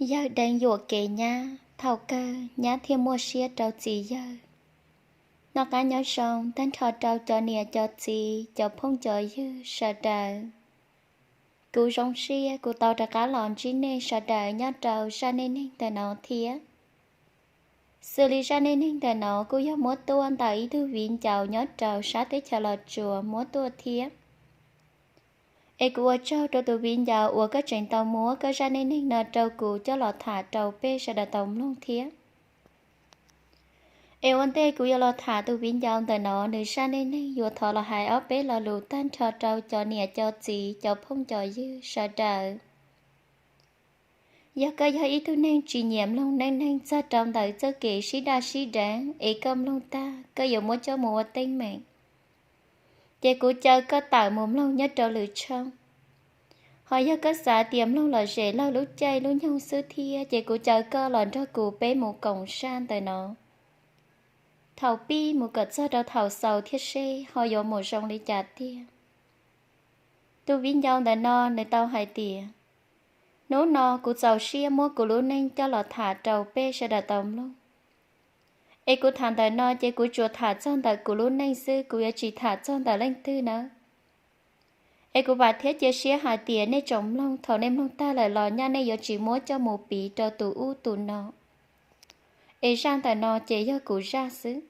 Yawg deev yuam kev nyab, thaum kawg nyab thiaj muaj siab rau txiv yawg. Noj qab nyob zoo tag nrho rau cov niam cov txiv, cov phooj cov ywg sawv daws. Kuv zoo siab kuv tau rov qab los ntsib nej sawv daws nyob rau zaj neej neeg ntawm no thiab. Xws li zaj neej neeg ntawm no kuj yog muab tuaj ntawm ib tug viv ncaus nyob rau sab teb chaws Los Tsuas muab tuaj thiab. Es kuv ua tsaug rau tus viv ncaus uas koj tseem tau muab koj zaj neej neeg no rau kuv coj los tham rau peb sawv daws tau mloog thiab. Es ua ntej kuv yuav los tham tus viv ncaus ntawm no nws zaj neej neeg, yuav thov los hais ob peb lo lus tag nrho rau cov niam cov txiv, cov phooj cov ywg sawv daws. Yog koj yog ib tug neeg tsis nyiam mloog neej neeg txog rau ntawm txoj kev sib daj sib deev es koj mloog tag koj yuav muab coj mus ua teeb meem, ces kuv caw koj tawm mus mloog nyob rau lwm tshooj. Ho yog koj xav tias mloog lom zem laug lub caij lub nyoog xwb thiab, ces kuv caw koj los nrog kuv peb mus koom zaj ntawm no thaum pib mus kom txog rau thaum xaus thiab seb ho yuav mus zoo li cas tiag. Tus viv ncaus ntawm no nws tau hais tias, hnub no kuv txaus siab muab kuv lub neej coj los tham rau peb sawv daws tau mloog. Es kuv tham ntawm no ces kuv tsuas tham txog ntawm kuv lub neej xwb, kuv yuav tsis tham txog ntawm leej twg nawb. Es kuv vam thiab cia siab hais tias nej tsoom mloog thaum nej mloog tag lawm los nyaj nej yuav tsis muab coj mus piv rau tus ub tus no. Es zaj ntawm no ces yog kuv zaj xwb.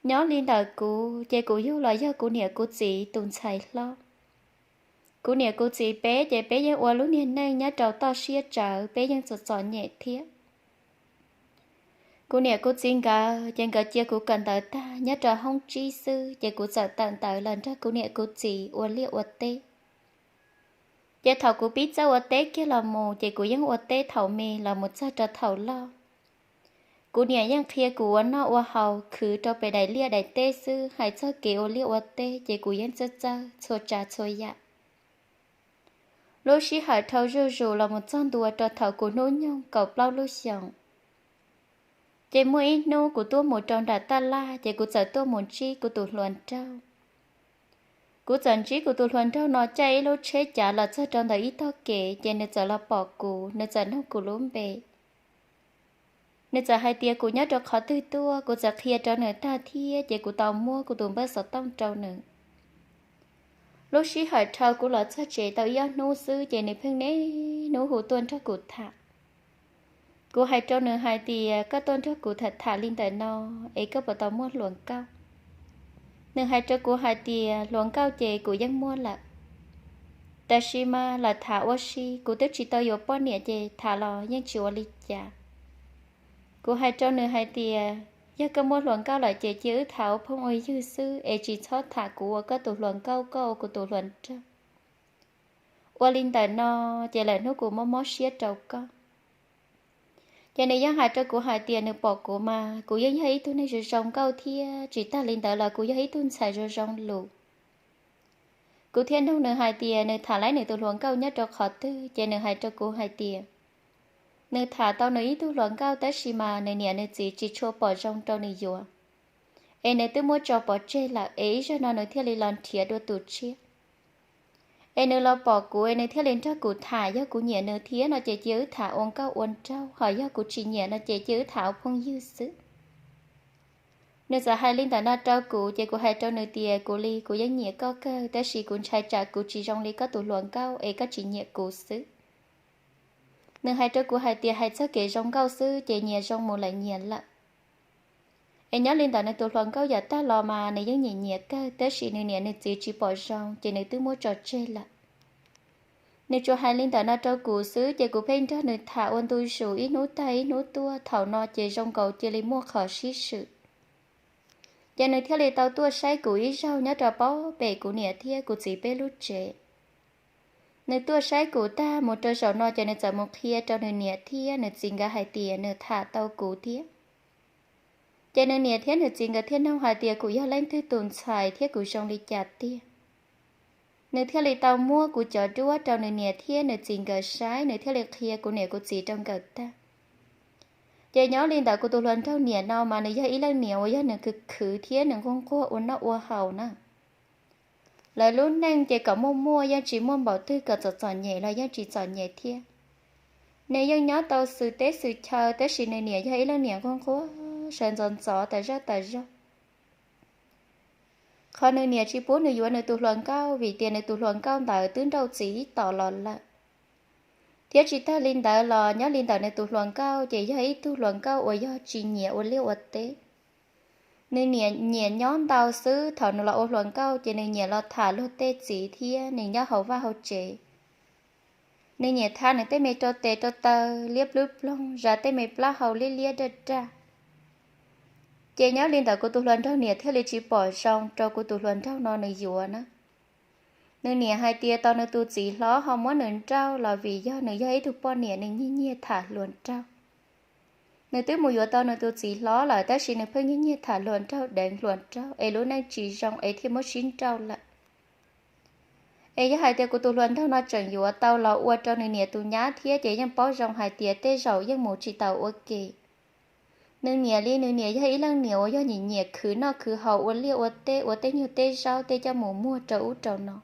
Nyob li ntawm kuv ces kuv yug los yog kuv niam kuv txiv tus ntxhais hlob. Kuv niam kuv txiv peb ces peb yeej ua lub niag neej nyob rau toj siab tsawv, peb yeej txom txom nyem thiab. Kuv niam kuv txiv nkawd ces nkawd cia kuv kawm ntawv tag nyob rau hoob tsib xwb ces kuv txawm tawm ntawv los nrog kuv niam kuv txiv ua liaj ua teb. Ces thaum kuv pib txawj ua teb kiag los mus ces kuv yeej ua teb thaum me los mus txog rau thaum loj. Kuv niam yeej qhia kuv ua noj ua haus khwv rau pem daim liaj daim teb xwb, hais txog kev ua liaj ua teb ces kuv yeej txawj txawj txhua tsav txhua yam. Lub sij hawm dhau zuj zus los mus txog ntua rau thaum kuv hnub nyoog kaum plaub lub xyoos, ces muaj ib hnub kuv tuaj mus rau nram taj laj ces kuv txawm tuaj mus ntsib kuv tus hluas nraug. Kuv txawm ntsib kuv tus hluas nraug no caij ib lub tsheb cav los txog rau ntawm ib tog kev ces nws txawm los pom kuv, nws txawm nug kuv lub npe. Nws txawm hais tias kuv nyob rau qhov twg tuaj, kuv txawm qhia rau nws tag thiab ces kuv tau muab kuv tus npawb xov tooj rau nws. Lub sij hawm dhau kuv los txog tsev tau ib ob hnub xwb ces nws pheej niaj hnub hu tuaj nrog kuv tham. Kuv hais rau nws hais tias koj tuaj nrog kuv tham tham li ntawm no es koj puas tau muaj hluas nkauj? Nws hais rau kuv hais tias hluas nkauj ces kuv yeej muaj lawm, tab sis mas lam tham ua si, kuv twb tsis tau yuav poj niam ces tham los yeej tsis ua li cas. Kuv hais rau nws hais tias yog koj muaj hluas nkauj lawm ces cia wb tham ua phooj ua ywg xwb es tsis txhob tham kuv ua koj tus hluas nkauj koj ua kuv tus hluas nraug. Ua li ntawm no ces lawm hnub kuv mob mob siab rau koj. Ces nws yeej hais rau kuv hais tias nws pom kuv mas kuv yeej yog ib tug neeg zoo zoo nkauj thiab tsis tag li ntawd los kuv yog ib tug ntxhais zoo zoo lus. Kuv thiaj nug nws hais tias nws tham laib nws tus hluas nkauj nyob rau qhov twg ces nws hais rau kuv hais tias nws tham tau nws ib tug hluas nkauj tab sis mas nws niam nws txiv tsis tshua pom zoo rau nws yuav, es nws twb muab tso pov tseg lawm es ib zaug no nws thiaj li los nrhiav dua tus tshiab. Es nws los pom kuv es nws thiaj li nrog kuv tham, yog kuv nyiam nws thiab no ces cia wb tham ua nkauj ua nraug, ho yog kuv tsis nyiam no ces cia wb tham ua phooj ywg xwb. Nws txawm hais li ntawm no rau kuv ces kuv hais rau nws tias kuv li kuv yeej nyiam koj kawg tab sis kuv ntshai tsam kuv tsis zoo li koj tus hluas nkauj es koj tsis nyiam kuv xwb. Nws hais rau kuv hais tias hais txog kev zoo nkauj xwb ces nyias zoo mus lawm nyias lawm. Es nyob li ntawm nws tus hluas nkauj yav tag los mas nws yeej nyiam nyiam kawg tab sis nws niam nws txiv tsis pom zoo ces nws twb muab tso tseg lawm. Nws tsuas hais li ntawm no rau kuv xwb ces kuv pheej nrog nws tham ua ntu zus ib hnub tag ib hnub tuaj, thaum no ces zoo nkaus cia li muaj qhov sib swm. Ces nws thiaj li tau tuaj saib kuv ib zaug nyob rau pem kuv niam thiab kuv txiv peb lub tsev. Nws tuaj saib kuv tag mus rau zaum no ces nws txawm mus qhia rau nws niam thiab nws txiv nkawd hais tias nws tham tau kuv thiab. Ces nws niam thiab nws txiv nkawd thiaj nug hais tias kuv yog leej twg tus ntxhais thiab kuv zoo li cas tiag. Nws thiaj li tau muab kuv cov duab rau nws niam thiab nws txiv nkawd saib, nws thiaj li qhia kuv niam kuv txiv rau nkawd tag. Ces nyob li ntawd kuv tus hluas nraug niam no mas nws yog ib leej niam uas yog nws khwv khwv thiab nws nquag nquag ua noj ua haus na. Lawv lub neej ces kom muaj muaj yeej tsis muaj npaum twg, kom txom txom nyem los yeej tsis txom nyem thiab. Nws yeej nyob tau xws teb xws chaw, tab sis nws niam yog ib leej niam nquag nquag, sawv ntxov ntxov tas zaj tas zog. Qhov nws niam tsis pub nws yuav nws tus hluas nkauj vim tias nws tus hluas nkauj ntawd twb nrauj txiv ib tom los lawm. Thiab tsis tag li ntawd los nyob li ntawm nws tus hluas nkauj ces yog ib tug hluas nkauj uas yog tsis nyiam ua liaj ua teb. Nws niam nyiam nyob ntau xwb, thaum nws los ua hluas nkauj ces nws nyiam los tham luag tej txiv thiab nws nyob hauv vaj hauv tsev. Nws nyiam tha nws tej me rau tes rau taw liab plub ploog, zam tej me plaub hau liab liab daj daj. Ces nyob li ntawd kuv tus hluas nraug niam thiaj li tsis pom zoo rau kuv tus hluas nraug no nws yuav na. Nws niam hais tias tau nws tus txiv hlob ho muab nws nrauj los vim yog nws yog ib tug poj niam nws nyiag nyiag tham hluas nraug. Nws twb mus yuav tau nws tus txiv hlob lawm tab sis nws pheej nyiag nyiag tham hluas nraug deev hluas nraug es lub neej tsis zoo es thiaj muab sib nrauj lawm. Es yog hais tias kuv tus hluas nraug no tseem yuav tau los ua rau nws niam tus nyab thiab ces yeej paub zoo hais tias tej zaum yeej mus tsis taus ua ke. Nws niam li nws niam yog ib leej niam uas yog nyiam nyiam khwv noj khwv haus ua liaj ua teb ua tej nyuag teb zaub tej coj mus muag rau ub rau no.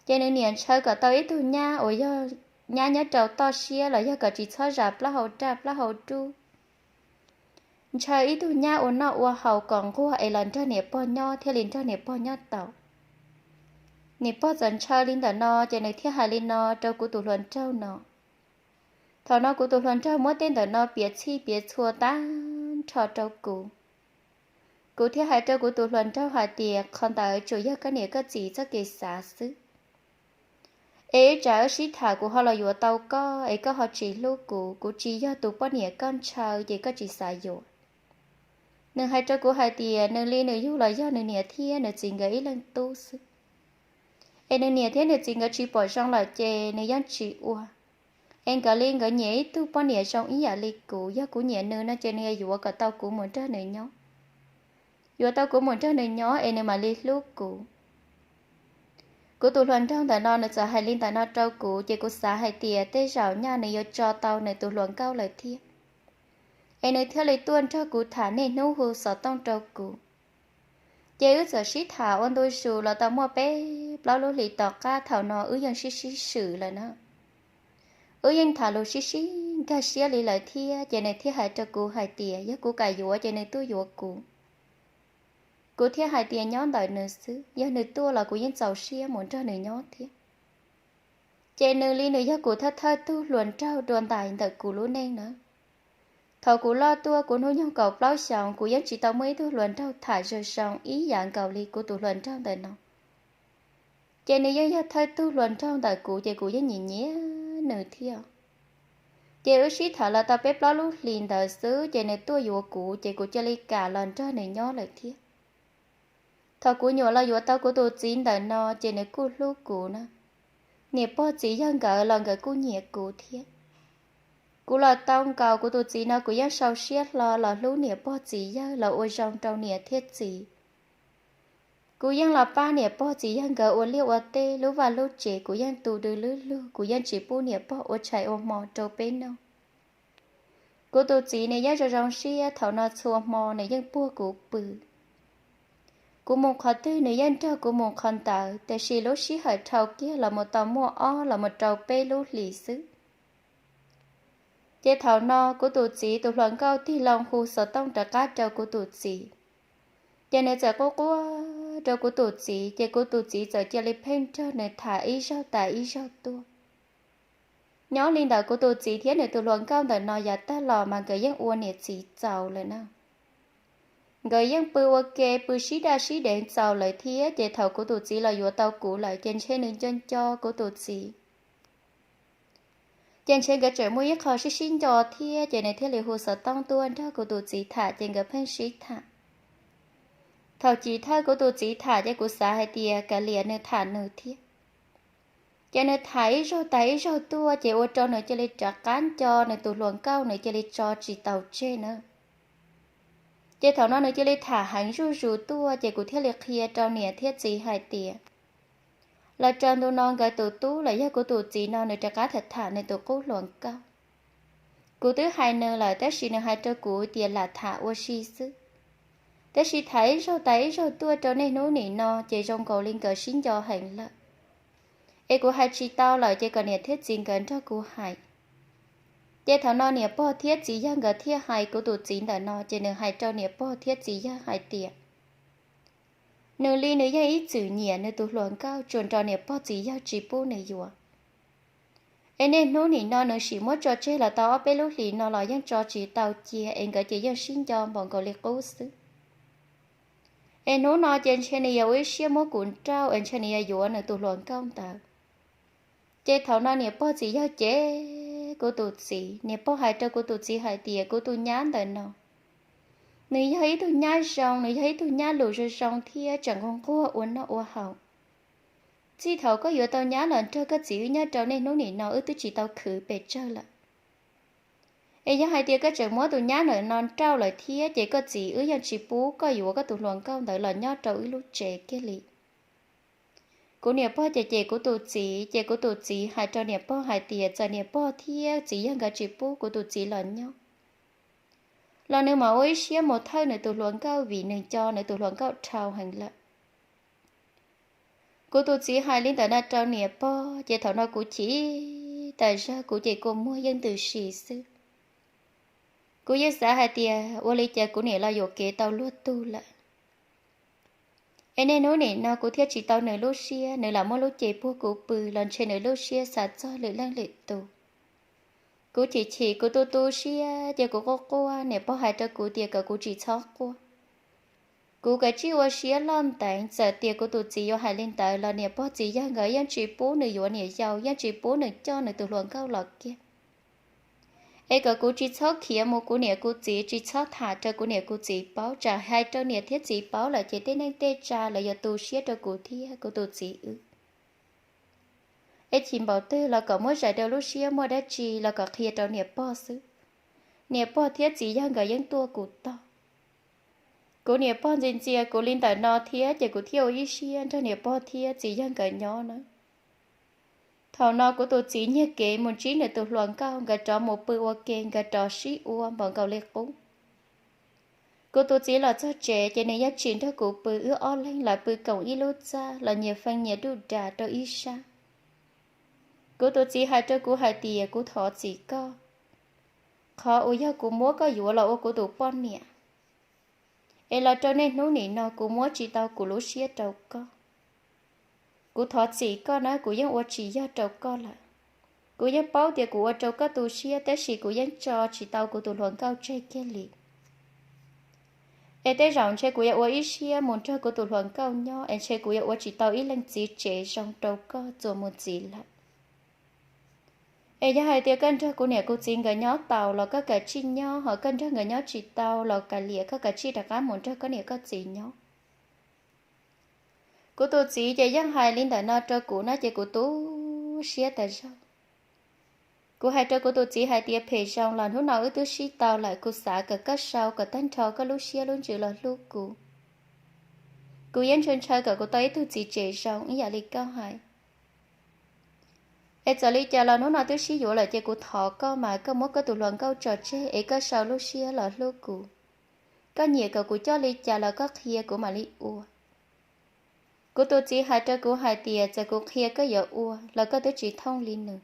Ces nws niam ntshaw kom tau ib tug nyab uas yog nyab nyob rau toj siab los yog kom tsis txhob zam plaub hau raj plaub hau rub. Ntshaw ib tug nyab ua noj ua haus kom nquag es los nrog niam pog nyob thiaj li nrog niam pog nyob tau. Niam pog txawm ntshaw li ntawm no ces nws thiaj hais li no rau kuv tus hluas nraug no. Thaum no kuv tus hluas nraug muab tej ntawm no piav txhij piav txhua tag nrho rau kuv. Kuv thiaj hais rau kuv tus hluas nraug hais tias qhov ntawd tsuas yog koj niam koj txiv txoj kev xav xwb. Es ib tsam wb sib tham kuv ho los yuav tau koj es koj ho tsis hlub kuv, kuv tsis yog tus poj niam koj ntshaw ces koj tsis xav yuav. Nws hais rau kuv hais tias nws li nws yug los yog nws niam thiab nws txiv nkawd ib leeg tub xwb. Es nws niam thiab nws txiv nkawd tsis pom zoo lawm ces nws yeej tsis ua. Es nkawd li nkawd nyiam ib tug poj niam zoo ib yam li kuv, yog kuv nyiam nws no ces nws yuav kom tau kuv mus nrog nws nyob. Yuav tau kuv mus nrog nws nyob es nws mam li hlub kuv. Kuv tus hluas nraug ntawm no nws txawm hais li ntawm no rau kuv ces kuv xav hais tias tej zaum nyaj nws yuav tso tau nws tus hluas nkauj lawm thiab. Es nws thiaj li tuaj nrog kuv tham niaj hnub hu xov tooj rau kuv. Ces wb txawm sib tham ua ntu zus los tau muaj peb plaub lub hlis tom qab thaum no wb yeej sib sib swm lawm na. Wb yeej tham lus sib sib nkag siab li lawm thiab ces nws thiaj hais rau kuv hais tias yog kuv kam yuav ces nws tuaj yuav kuv. Kuv thiaj hais tias nyob ntawm nws xwb, yog nws tuaj los kuv yeej txaus siab mus nrog nws nyob thiab. Ces nws li nws yog kuv thawj thawj tug hluas nraug dua ntais ntawm kuv lub neej na. Thaum kuv loj tuaj kuv hnub nyoog kaum plaub xyoos kuv yeej tsis tau muaj ib tug hluas nraug tham zoo zoo ib yam nkaus li kuv tus hluas nraug ntawm no. Ces nws yeej yog thawj tug hluas nraug ntawm kuv ces kuv yeej nyiam nyiam nws thiab. Ces wb sib tham los tau peb plaub lub hlis ntawd xwb ces nws tuaj yuav kuv ces kuv cia li kam los nrog nws nyob lawm thiab. Thaum kuv nyuam los yuav tau kuv tus txiv ntawm no ces nws kuj hlub kuv na. Niam pog txiv yawg nkawd los nkawd kuj nyiam kuv thiab. Kuv los tau nkaus kuv tus txiv no kuv yeej sau siab hlo los hlub niam pog txiv yawg los ua zoo rau niam thiab txiv. Kuv yeej los pab niam pog txiv yawg nkawd ua liaj ua teb lub vaj lub tsev, kuv yeej tu dw lub lug, kuv yeej tsis pub niam pog ua tshais ua hmo rau peb noj. Kuv tus txiv nws yeej zoo zoo siab, thaum no txhua hmo nws yeej puag kuv pw. Kuv mus qhov twg nws yeej nrog kuv mus qhov ntawd, tiam sis lub sij hawm dhau kiag los mus tau muaj ob los mus rau peb lub hlis xwb. Ces thaum no kuv tus txiv tus hluas nkauj tig loo hu xov tooj rov qab rau kuv tus txiv. Ces nws txawm quaj quaj rau kuv tus txiv, ces kuv tus txiv txawm cia li pheej nrog nws tham ib zaug tas ib zaug tuaj. Nyob li ntawd kuv tus txiv thiab nws tus hluas nkauj ntawm no yav tag los mas nkawd yeej ua niam txiv txaus lawm na. Nkawd yeej pw ua ke pw sib daj sib deev txaus lawm thiab, ces thaum kuv tus txiv los yuav tau kuv lawm ces ntshe nws nco nco kuv tus txiv. Ces ntshe nkawd tseem muaj ib qho sib sib nco thiab, ces nws thiaj li hu xov tooj tuaj nrog kuv tus txiv tham, ces nkawd pheej sib tham. Thaum chiv thawj kuv tus txiv tham ces kuv xav hais tias kav liam nws tham nws thiab. Ces nws tham ib zaug tas ib zaug tuaj, ces ua rau nws cia li rov qab nco nws tus hluas nkauj, nws cia li tso tsis taus tseg na. Ces thaum no nws cia li tham heev zuj zus tuaj, ces kuv thiaj li qhia rau niam thiab txiv hais tias, los raws ntu no nkawd tus tub los yog kuv tus txiv no nws rov qab tham tham nws tus qub hluas nkauj. Kuv twb hais nws lawm tab sis nws hais rau kuv tias lam tham ua si xwb. Tab sis tham ib zaug tas ib zaug tuaj rau niaj hnub nim no ces zoo nkaus li nkawd sib nco heev lawm. Es kuv hais tsis tau lawm ces kom niam thiab txiv nkawd nrog kuv hais. Ces thaum no niam pog thiab txiv yawg nkawd thiaj hais kuv tus txiv ntawm no, ces nws hais rau niam pog thiab txiv yawg hais tias nws li nws yeej ib txwm nyiam nws tus hluas nkauj tsuas nrog niam pog txiv yawg tsis pub nws yuav. Es niaj hnub nim no nws sim muab tso tseg los tau ob peb lub hlis no los yeej tso tsis tau cia, es nkawd ces yeej sib nco npaum nkaus li qub xwb. Es hnub no ces ntshe nws yog ua ib siab muab kuv nrauj, es ntshe nws yog yuav nws tus hluas nkauj ntawd. Ces thaum no niam pog txiv yawg ces kuv tus txiv, niam pog hais rau kuv tus txiv hais tias kuv tus nyab ntawm no, nws yog ib tug nyab zoo, nws yog ib tug nyab lus zoo zoo thiab tseem nquag nquag ua noj ua haus. Txij thaum koj yuav tau nyab los nrog koj txiv wb nyob rau niaj hnub nim no wb twb tsis tau khwv pes tsawg lawm. Es yog hais tias koj tseem muab tus nyab ntawm no nrauj lawm thiab ces koj txiv wb yeej tsis pub koj yuav koj tus hluas nkauj ntawd los nyob rau wb lub tsev kiag li. Kuv niam pog ces ces kuv tus txiv, ces kuv tus txiv hais rau niam pog hais tias txawm niam pog thiab txiv yawg nkawd tsis pub kuv tus txiv los nyob, los nws mam ua ib siab mus thawj nws tus hluas nkauj vim nws nco nws tus hluas nkauj dhau heev lawm. Kuv tus txiv hais li ntawm no rau niam pog ces thaum no kuv chim tas zog, kuv ces kua muag yeej ntws si xwb. Kuv yeej xav hais tias ua li cas kuv niam los yuam kev tau luag tug lawm. Es niaj hnub nim no kuv thiaj tsis tau nws lub siab, nws lam muab lub cev puag kuv pw los ntshe nws lub siab xav txog lwm leej lwm tus. Kuv chim chim kuv tu tu siab ces kuv quaj quaj, niam pog hais rau kuv tias kom kuv tsis txhob quaj. Kuv kav tsij ua siab loj nteev, txawm tias kuv tus txiv yuav hais li ntawd los niam pog txiv yawg nkawd yeej tsis pub nws yuav niam yau, yeej tsis pub nws coj nws tus hluas nkauj los kiag. Es kom kuv tsis txhob khiav mus kuv niam kuv txiv, tsis txhob tham rau kuv niam kuv txiv paub, tsam hais rau niam thiab txiv paub lawm ces tej neej tej tsa lawv yuav tu siab rau kuv thiab kuv tus txiv wb. Es chim npaum twg los kom muab zais rau lub siab, muaj dab tsi los kom qhia rau niam pog xwb. Niam pog thiab txiv yawg nkawd yeej tuaj kuv tog. Kuv niam pog ntxias ntxias kuv li ntawm no thiab ces kuv thiaj ua ib siab nrog niam pog thiab txiv yawg nkawd nyob na. Thaum no kuv tus txiv nyiag kev mus ntsib nws tus hluas nkauj, nkawd rov mus pw ua ke, nkawd rov sib ua npaum nkaus li qub. Kuv tus txiv los txog tsev ces nws yeej tsis nrog kuv pw, wb ob leeg los pw koom ib lub txaj los nyias feej nyias duj das rau ib sab. Kuv tus txiv hais rau kuv hais tias kuv thov txim koj, qhov uas yog kuv muab koj yuav los ua kuv tus poj niam, es los rau niaj hnub nim no kuv muab tsis tau kuv lub siab rau koj. Kuv thov txim koj na, kuv yeej ua tsis yog rau koj lawm. Kuv yeej paub tias kuv ua rau koj tu siab tab sis kuv yeej tso tsis tau kuv tus hluas nkauj tseg kiag li. Es tej zaum ntshe kuv yuav ua ib siab mus nrog kuv tus hluas nkauj nyob, es ntshe kuv yuav ua tsis tau ib leej txiv tsev zoo rau koj txuas mus ntxiv lawm. Es yog hais tias koj nrog kuv niam kuv txiv nkawd nyob tau los koj kav tsij nyob, ho koj nrog nkawd nyob tsis tau los kav liam, koj kav tsij rov qab mus nrog koj niam koj txiv nyob. Kuv tus txiv ces yeej hais li ntawm no rau kuv no ces kuv tu siab tas zog. Kuv hais rau kuv tus txiv hais tias phem zoo los hnub no wb twb sib tau lawm, kuv xav kom koj sau kom tag nrho koj lub siab lub ntsws los hlub kuv. Kuv yeej ntshaw ntshaw kom kuv tau ib tug txiv tsev zoo ib yam li koj hais. Es txawm li cas los hnub no twb sib yuav lawm ces kuv thov koj mas koj muab koj tus hluas nkauj tso tseg es koj sau lub siab los hlub kuv. Koj nyiam kom kuv coj li cas los koj qhia kuv mam li ua. Kuv tus txiv hais rau kuv hais tias txawm kuv qhia koj yuav ua los koj twb tsis thooj li nws.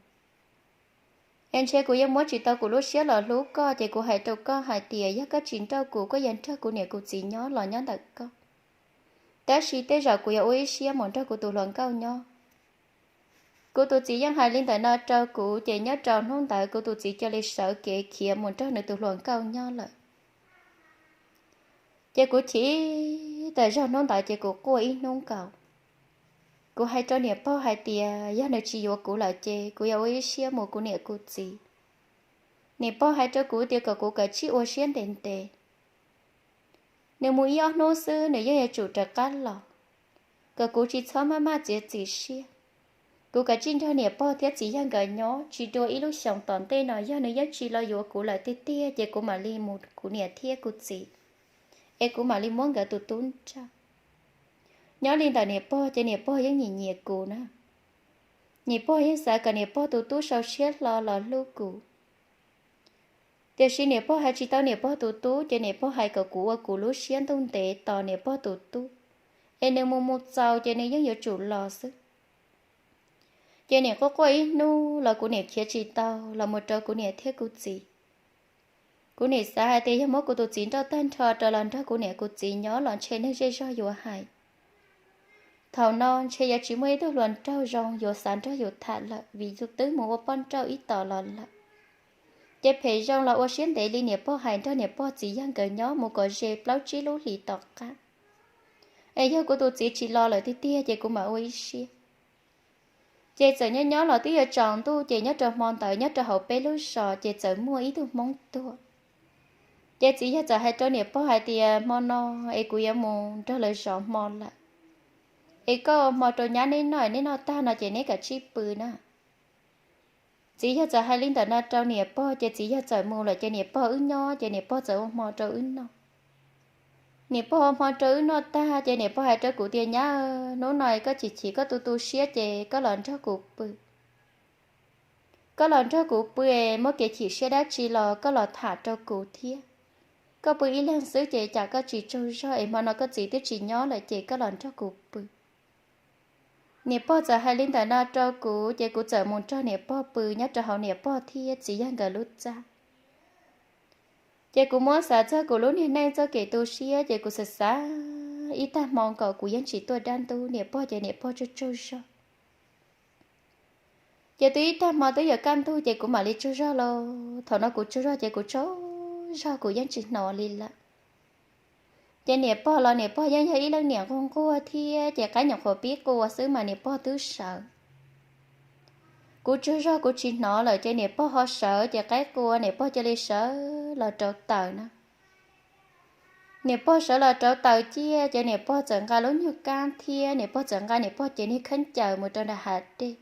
Es ntshe kuv yeej muab tsis tau kuv lub siab los hlub koj, ces kuv hais rau koj hais tias yog koj tsis nrauj kuv, koj yuav nrog kuv niam kuv txiv nyob los nyob ntawm koj, tab sis tej zaum kuv yuav ua ib siab mus nrog kuv tus hluas nkauj nyob. Kuv tus txiv yeej hais li ntawm no rau kuv, ces nyob rau hnub ntawd kuv tus txiv cia li sawv kev khiav mus nrog nws tus hluas nkauj nyob lawm. Ces kuv chim tas zog, hnub ntawd ces kuv quaj ib hnub nkaus. Kuv hais rau niam pog hais tias yog nws tsis yuav kuv lawm ces kuv yuav ua ib siab mus kuv niam kuv txiv. Niam pog hais rau kuv tias kom kuv kav tsij ua siab ntev ntev, nws mus ib ob hnub xwb nws yeej yuav tsum rov qab los, kom kuv tsis txhob maj maj txiav txim siab. Kuv kav tsij nrog niam pog thiab txiv yawg nkawd nyob tsis dua ib lub xyoos tom ntej no, yog nws yeej tsis los yuav kuv lawm tiag tiag ces kuv mam li mus kuv niam thiab kuv txiv, es kuv mam li muab nkawd tus tub nrauj. Nyob li ntawm niam pog ces niam pog yeej nyiam nyiam kuv na. Niam pog yeej xav kom niam pog tus tub sau siab hlo los hlub kuv. Tiam sis niam pog hais tsis tau niam pog tus tub, ces niam pog hais kom kuv ua kuv lub siab ntuj ntev tos niam pog tus tub, es nws mus mus txaus ces nws yeej yuav tsum los xwb. Ces nim quaj quaj ib hnub los kuv nim khiav tsis tau los mus rau kuv niam thiab kuv txiv. Kuv nim xav hais tias yog muab kuv tus txiv nrauj tag nrho rau los nrog kuv niam kuv txiv nyob los ntshe neeg zej zog yuav hais. Thaum no ntshe yuav tsis muaj ib tug hluas nraug zoo yuav xav nrog yus tham lawm vim yus twb mus ua poj nrauj ib tos los lawm. Ces phem zoo los ua siab ntev li niam pog hais nrog niam pog txiv yawg nkawd nyob mus kom ze plaub tsib lub hlis tom qab. Es yog kuv tus txiv tsis los lawm tiag tiag ces kuv mam ua ib siab. Ces txawm nyob nyob los twb yuav tsaus ntuj ces nyob rau hmo ntawd nyob rau hauv peb lub zos ces txawm muaj ib tug Hmoob tuag. Ces txiv yawg txawm hais rau niam pog hais tias hmo no es kuv yuav mus nrog lawv zov hmo lawm, es koj ua hmo rau nyab neb noj, neb noj tag no ces neb kam tsib pw na. Txiv yawg txawm hais li ntawm no rau niam pog ces txiv yawg txawm mus lawm ces niam pog wb nyob ces niam pog txawm ua hmo rau wb noj. Niam pog ua hmo rau wb noj tag ces niam pog hais rau kuv tias nyab, hnub no koj chim chim koj tu tu siab ces koj los nrog kuv pw. Koj los nrog kuv pw es muaj kev chim siab dab tsi los koj los tham rau kuv thiab. Koj pw ib leeg xwb ces cas koj tsis tsaug zog es hmo no koj txiv twb tsis nyob lawm ces koj los nrog kuv pw. Niam pog txawm hais li ntawm no rau kuv ces kuv txawm mus nrog niam pog pw nyob rau hauv niam pog thiab txiv yawg nkawd lub txaj. Ces kuv muab xav txog kuv lub niag neej txoj kev tu siab ces kuv xav xav ib tag hmo nkaus kuv yeej tsis tuaj dab ntub, niam pog ces niam pog tsaug tsaug zog. Ces twb ib tag hmo twb yuav kaj ntug ces kuv mam li tsaug zog lauj. Thaum no kuv tsaug zog ces kuv tsaug zog kuv yeej tsis hnov li lawm. Ces niam pog los niam pog yeej yog ib leej niam nquag nquag thiab ces qaib nyuam qhuav pib qua xwb mas niam pog twb sawv. Kuv tsaug zog kuv tsis hnov lawm ces niam pog ho sawv ces qaib qua niam pog cia li sawv los rauv taws na. Niam pog sawv los rauv taws ciaj ces niam pog txawm nqa lub nyuag kab thiab niam pog txawm nqa niam pog cev niag khaub ncaws mus rau nram hav dej.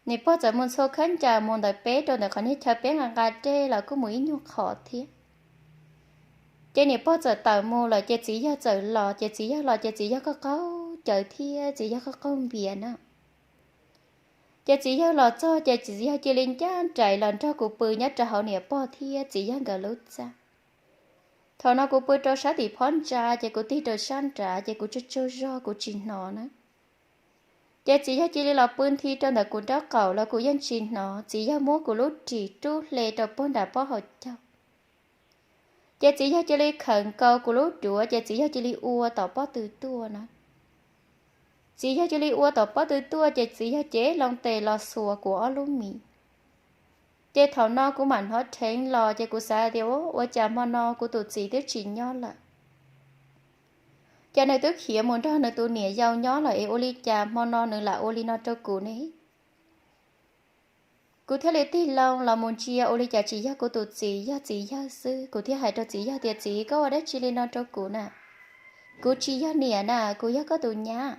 Niam pog txawm mus ntxhua khaub ncaws mus ntawm peb rau ntawm qhov niag chaw peb nqa nqa dej los kuj mus ib nyuag qhov thiab. Ces niam pog txawm tawm mus lawm ces txiv yawg txawm los ces txiv yawg los ces txiv yawg qaug qaug cawv thiab txiv yawg qaug qaug npias na. Ces txiv yawg los txog ces txiv yawg cia li ncaj nraim los nrog kuv pw nyob rau hauv niam pog thiab txiv yawg nkawd lub txaj. Thaum no kuv pw rau sab tim phab ntsa ces kuv tig rau sab nrad ces kuv tsaug tsaug zog kuv tsis hnov na. Ces txiv yawg cia li los pw nthi rau ntawm kuv nraub qaum los kuv yeej tsis hnov, txiv yawg muab kuv lub ris rub hle rau puag nram pob hauv caug. Ces txiv yawg cia li khawm nkaus kuv lub duav ces txiv yawg cia li ua tom pob tw tuaj na. Txiv yawg cia li ua tom pob tw tuaj ces txiv yawg cev loo tes los xuas kuv ob lub mis. Ces thaum no kuv mam hnov dheev los ces kuv xav tias ua cas hmo no kuv tus txiv twb tsis nyob lawm, ces nws twb khiav mus nrog nws tus niam yau nyob lawm es ua li cas hmo no nws lam ua li no rau kuv ne? Kuv thiaj li tig loo los mus ntsia ua li cas tsis yog kuv tus txiv, yog txiv yawg xwb. Kuv thiaj hais rau txiv yawg tias txiv, koj ua dab tsi li no rau kuv na? Kuv tsis yog niam na, kuv yog koj tus nyab.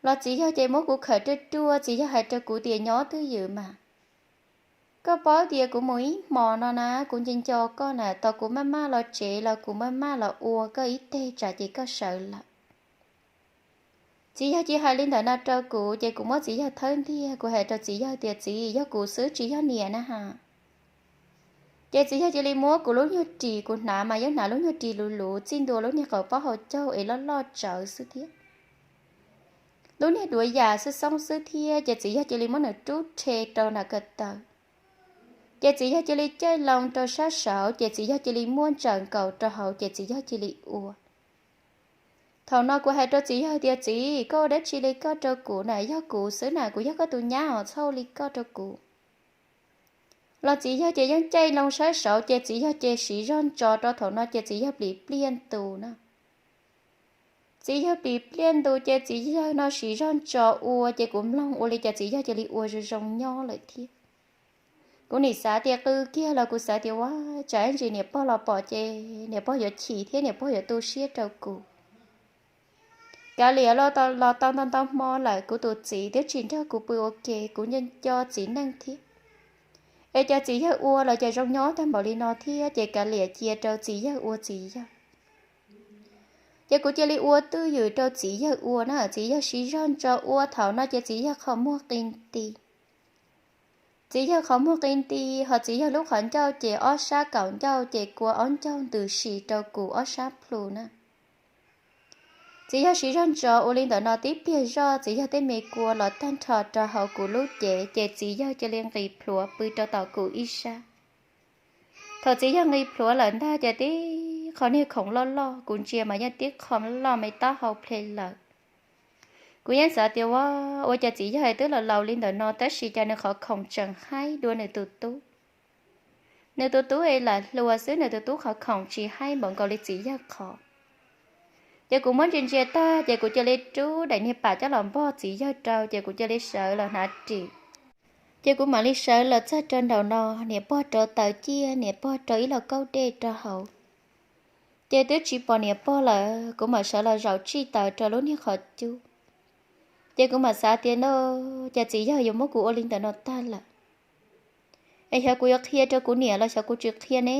Los txiv yawg ces muab kuv khawm ruaj ruaj, txiv yawg hais rau kuv tias nyob twj ywm mas, koj paub tias kuv mus ib hmo no na kuv nco nco koj na, tos kuv maj maj los tsev los kuv maj maj los ua koj ib teg tsam ces koj sawv lawm. Txiv yawg cia hais li ntawm no rau kuv ces kuv muab txiv yawg thawb ntiag, kuv hais rau txiv yawg tias txiv, yog kuv xwb tsis yog niam na ha. Ces txiv yawg cia li muab kuv lub nyuag ris, kuv hnav mas yeej hnav lub nyuag ris luv luv txij ntua lub niag qhov pob hauv caug es loj loj tsawv xwb thiab, lub niag duav yas xwb xoob xwb thiab, ces txiv yawg cia li muab nws rub rhe rau nram ko taw. Ces txiv yawg cia li caij loo rau sab saud ces txiv yawg cia li muab ntsaws nkaus rau hauv ces txiv yawg cia li ua. Thaum no kuv hais rau txiv yawg tias txiv, koj ua dab tsi li koj rau kuv na, yog kuv xwb na, kuv yog koj tus nyab os, txhob ua li koj rau kuv. Los txiv yawg ces yeej caij loo sab saud ces txiv yawg ces siv zog ntso rau thaum no ces txiv yawg plim pliaj ntus na. Txiv yawg plim pliaj ntus ces txiv yawg no siv zog ntso ua ces kuv mloog ua li cas txiv yawg cia li ua zoo zoo nyob lawm thiab. Kuv nim xav tias qw kiag los kuv xav tias ua tsam ntsis niam pog los pom ces niam pog yuav chim thiab niam pog yuav tu siab rau kuv. Kav liam los tau ntau ntau hmo lawm kuv tus txiv twb tsis nrog kuv pw ua ke, kuv nco nco txiv neej thiab. Es cas txiv yawg ua los cas zoo nyob tag npaum li no thiab, ces kav liam cia rau txiv yawg ua txiv yawg. Ces kuv cia li ua twj ywm rau txiv yawg ua na, txiv yawg siv zog ntso ua thaum no ces txiv yawg qhov muag qi nti. Txiv yawg qhov muag qi nti, ho txiv yawg lub qhov ncauj ces ob sab kaum ncauj ces kua ob ncauj ntws si rau kuv ob sab plhu na. Txiv yawg siv zog ntso ua li ntawm no tib pliag zoj, txiv yawg tej me kua los tag nrho rau hauv kuv lub cev, ces txiv yawg cia li nqis plhuav pw rau tom kuv ib sab. Thaum txiv yawg nqis plhuav lawm ntag ces tib qho niag khoom loj loj, kuv ntsia mas yeej tib qho loj me taub hau ple lawm. Kuv yeej xav tias ua, ua cas txiv yawg twb los laus li ntawm no tab sis cas nws qhov khoom tseem haib dua nws tus tub. Nws tus tub es lam hluas xwb, nws tus tub qhov khoom tsis haib npaum nkaus li txiv yawg qhov. Ces kuv muab ntsia ntsia tag ces kuv cia li rub daim niag pam coj los npog txiv yawg rau, ces kuv cia li sawv los hnav ris. Ces kuv mam li sawv los txog rau nraum no, niam pog rau taws ciaj, niam pog rau ib lauj kaub dej rau hauv. Ces twb tsis pom niam pog lawm, kuv mam sawv los zaum tsij taws rau lub niag qhov cub. Ces kuv mam xav tias no, cas txiv yawg yuav muab kuv ua li ntawm no tag lawm. Es xyov kuv yuav qhia rau kuv niam los xyov kuv tsis qhia ne,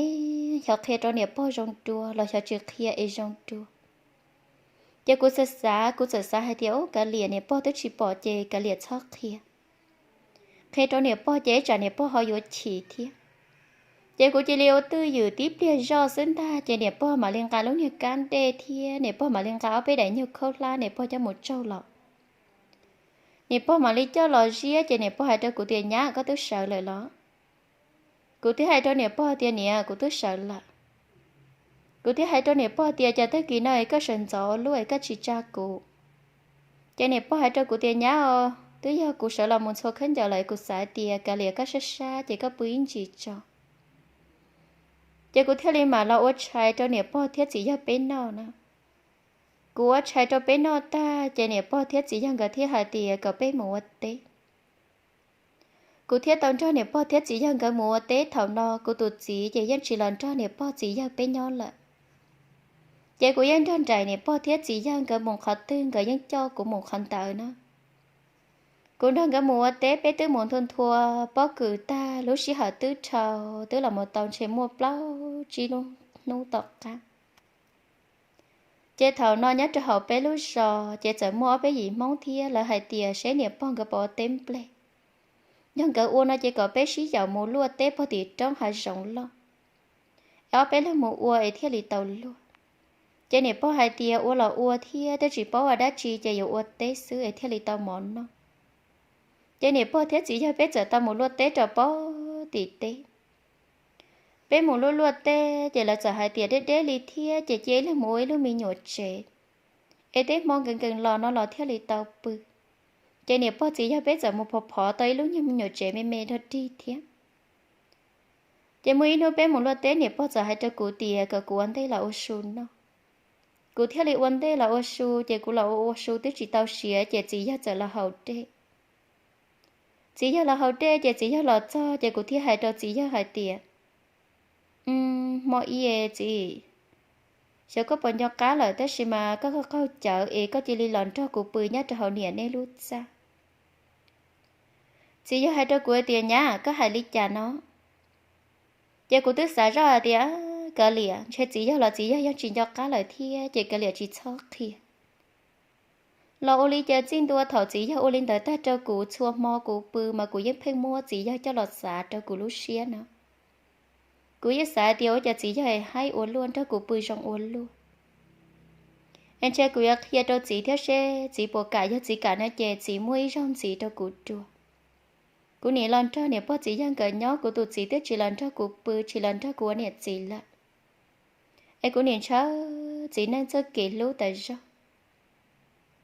xyov qhia rau niam pog zoo dua los xyov tsis qhia es zoo dua. Ces kuv txawm xav, kuv txawm xav hais tias, ub, kav liam, niam pog twb tsis pom ces kav liam txhob qhia. Qhia rau niam pog ces ib tsam niam pog ho yuav chim thiab. Ces kuv cia li ua twj ywm tib pliag zoj xwb ntag ces niam pog mam li nqa lub niag kab dej thiab niam pog mam li nqa ob peb daim nyuag khaub hlab niam pog coj mus tsaug los. Niam pog mam li coj los ziab ces niam pog hais rau kuv tias, nyab, koj twb sawv lawm los? Kuv thiaj hais rau niam pog tias, niam, kuv twb sawv lawm. Kuv thiaj hais rau niam pog tias, cas tag kis no es koj sawv ntxov ua luaj es koj tsis tsa kuv? Ces niam pog hais rau kuv tias, nyab os, twb yog kuv sawv los mus ntxhua khaub ncaws lawm, kuv xav tias kav liam koj sab sab ces koj pw ib ntsis tso. Ces kuv thiaj li mam los ua tshais rau niam pog thiab txiv yawg peb noj na. Kuv ua tshais rau peb noj tag ces niam pog thiab txiv yawg nkawd thiaj hais tias kom peb mus ua teb. Kuv thiaj tau nrog niam pog thiab txiv yawg nkawd mus ua teb. Thaum no kuv tus txiv ces yeej tsis los nrog niam pog txiv yawg peb nyob lawm. Ces kuv yeej nrog nraim niam pog thiab txiv yawg nkawd mus qhov twg nkawd yeej coj kuv mus qhov ntawd na. Kuv nrog nkawd mus ua teb, peb twb mus nthua nthua pob kws tag, lub sij hawm twb dhau, twb los mus tau ntshe muaj plaub tsib lub hnub tom qab. Ces thaum no nyob rau hauv peb lub zos ces txawm muaj ob peb yim Hmoob thiab, lawv hais tias seb niam pog nkawd puas ua teb nplej. Yog nkawd ua no ces kom peb sib yaum mus luaj teb pog tim roob hav zoov loj, es ob peb leeg mus ua es thiaj li tau luaj. Ces niam pog hais tias ua los ua thiab, twb tsis paub ua dab tsi ces yuav ua teb xwb es thiaj li tau mov noj. Ces niam pog thiab txiv yawg peb txawm tau mus luaj teb rau pog tim teb. Peb mus luaj luaj teb ces lawv txawm hais tias deb deb li thiab ces cia ib leeg mus ua ib lub me nyuam tsev, es tej hmo nkees nkees los no los thiaj li tau pw. Ces niam pog txiv yawg peb txawm mus phov phov tau ib lub nyuag me nyuam tsev me me rog dig thiab. Ces muaj ib hnub peb mus luaj teb niam pog txawm hais rau kuv tias kom kuv ua ntej los ua su noj. Kuv thiaj li ua ntej los ua su, ces kuv los ua ua su twb tsis tau siav ces txiv yawg txawm los haus dej. Txiv yawg los haus dej ces txiv yawg los txog ces kuv thiaj hais rau txiv yawg hais tias, hmo ib txiv, xyov koj puas nco qab lawm tab sis mas koj qaug cawv es koj cia li los nrog kuv pw nyob rau hauv niam nej lub txaj. Txiv yawg hais rau kuv tias nyab, koj hais li cas no? Ces kuv twb xav zoj hais tias kav liam, ntshe txiv yawg los txiv yawg yeej tsis nco qab lawm thiab ces kav liam tsis txhob qhia. Los ua li cas txij ntua thaum txiv yawg ua li ntawd tag rau kuv txhua hmo kuv pw mas kuv yeej pheej muab txiv yawg coj los xav rau kuv lub siab no. Kuv yeej xav tias ua cas txiv yawg haib ua luaj nrog kuv pw zoo ua luaj. Es ntshe kuv yuav qhia rau txiv thiab seb txiv puas kam, yog txiv kam no ces txiv muaj ib zaug ntxiv rau kuv dua. Kuv nim los nrog niam pog txiv yawg nkawd nyob, kuv tus txiv twb tsis los nrog kuv pw, tsis los nrog kuv ua niam txiv lawm. Es kuv nim ntshaw txiv neej txoj kev hlub tas zog.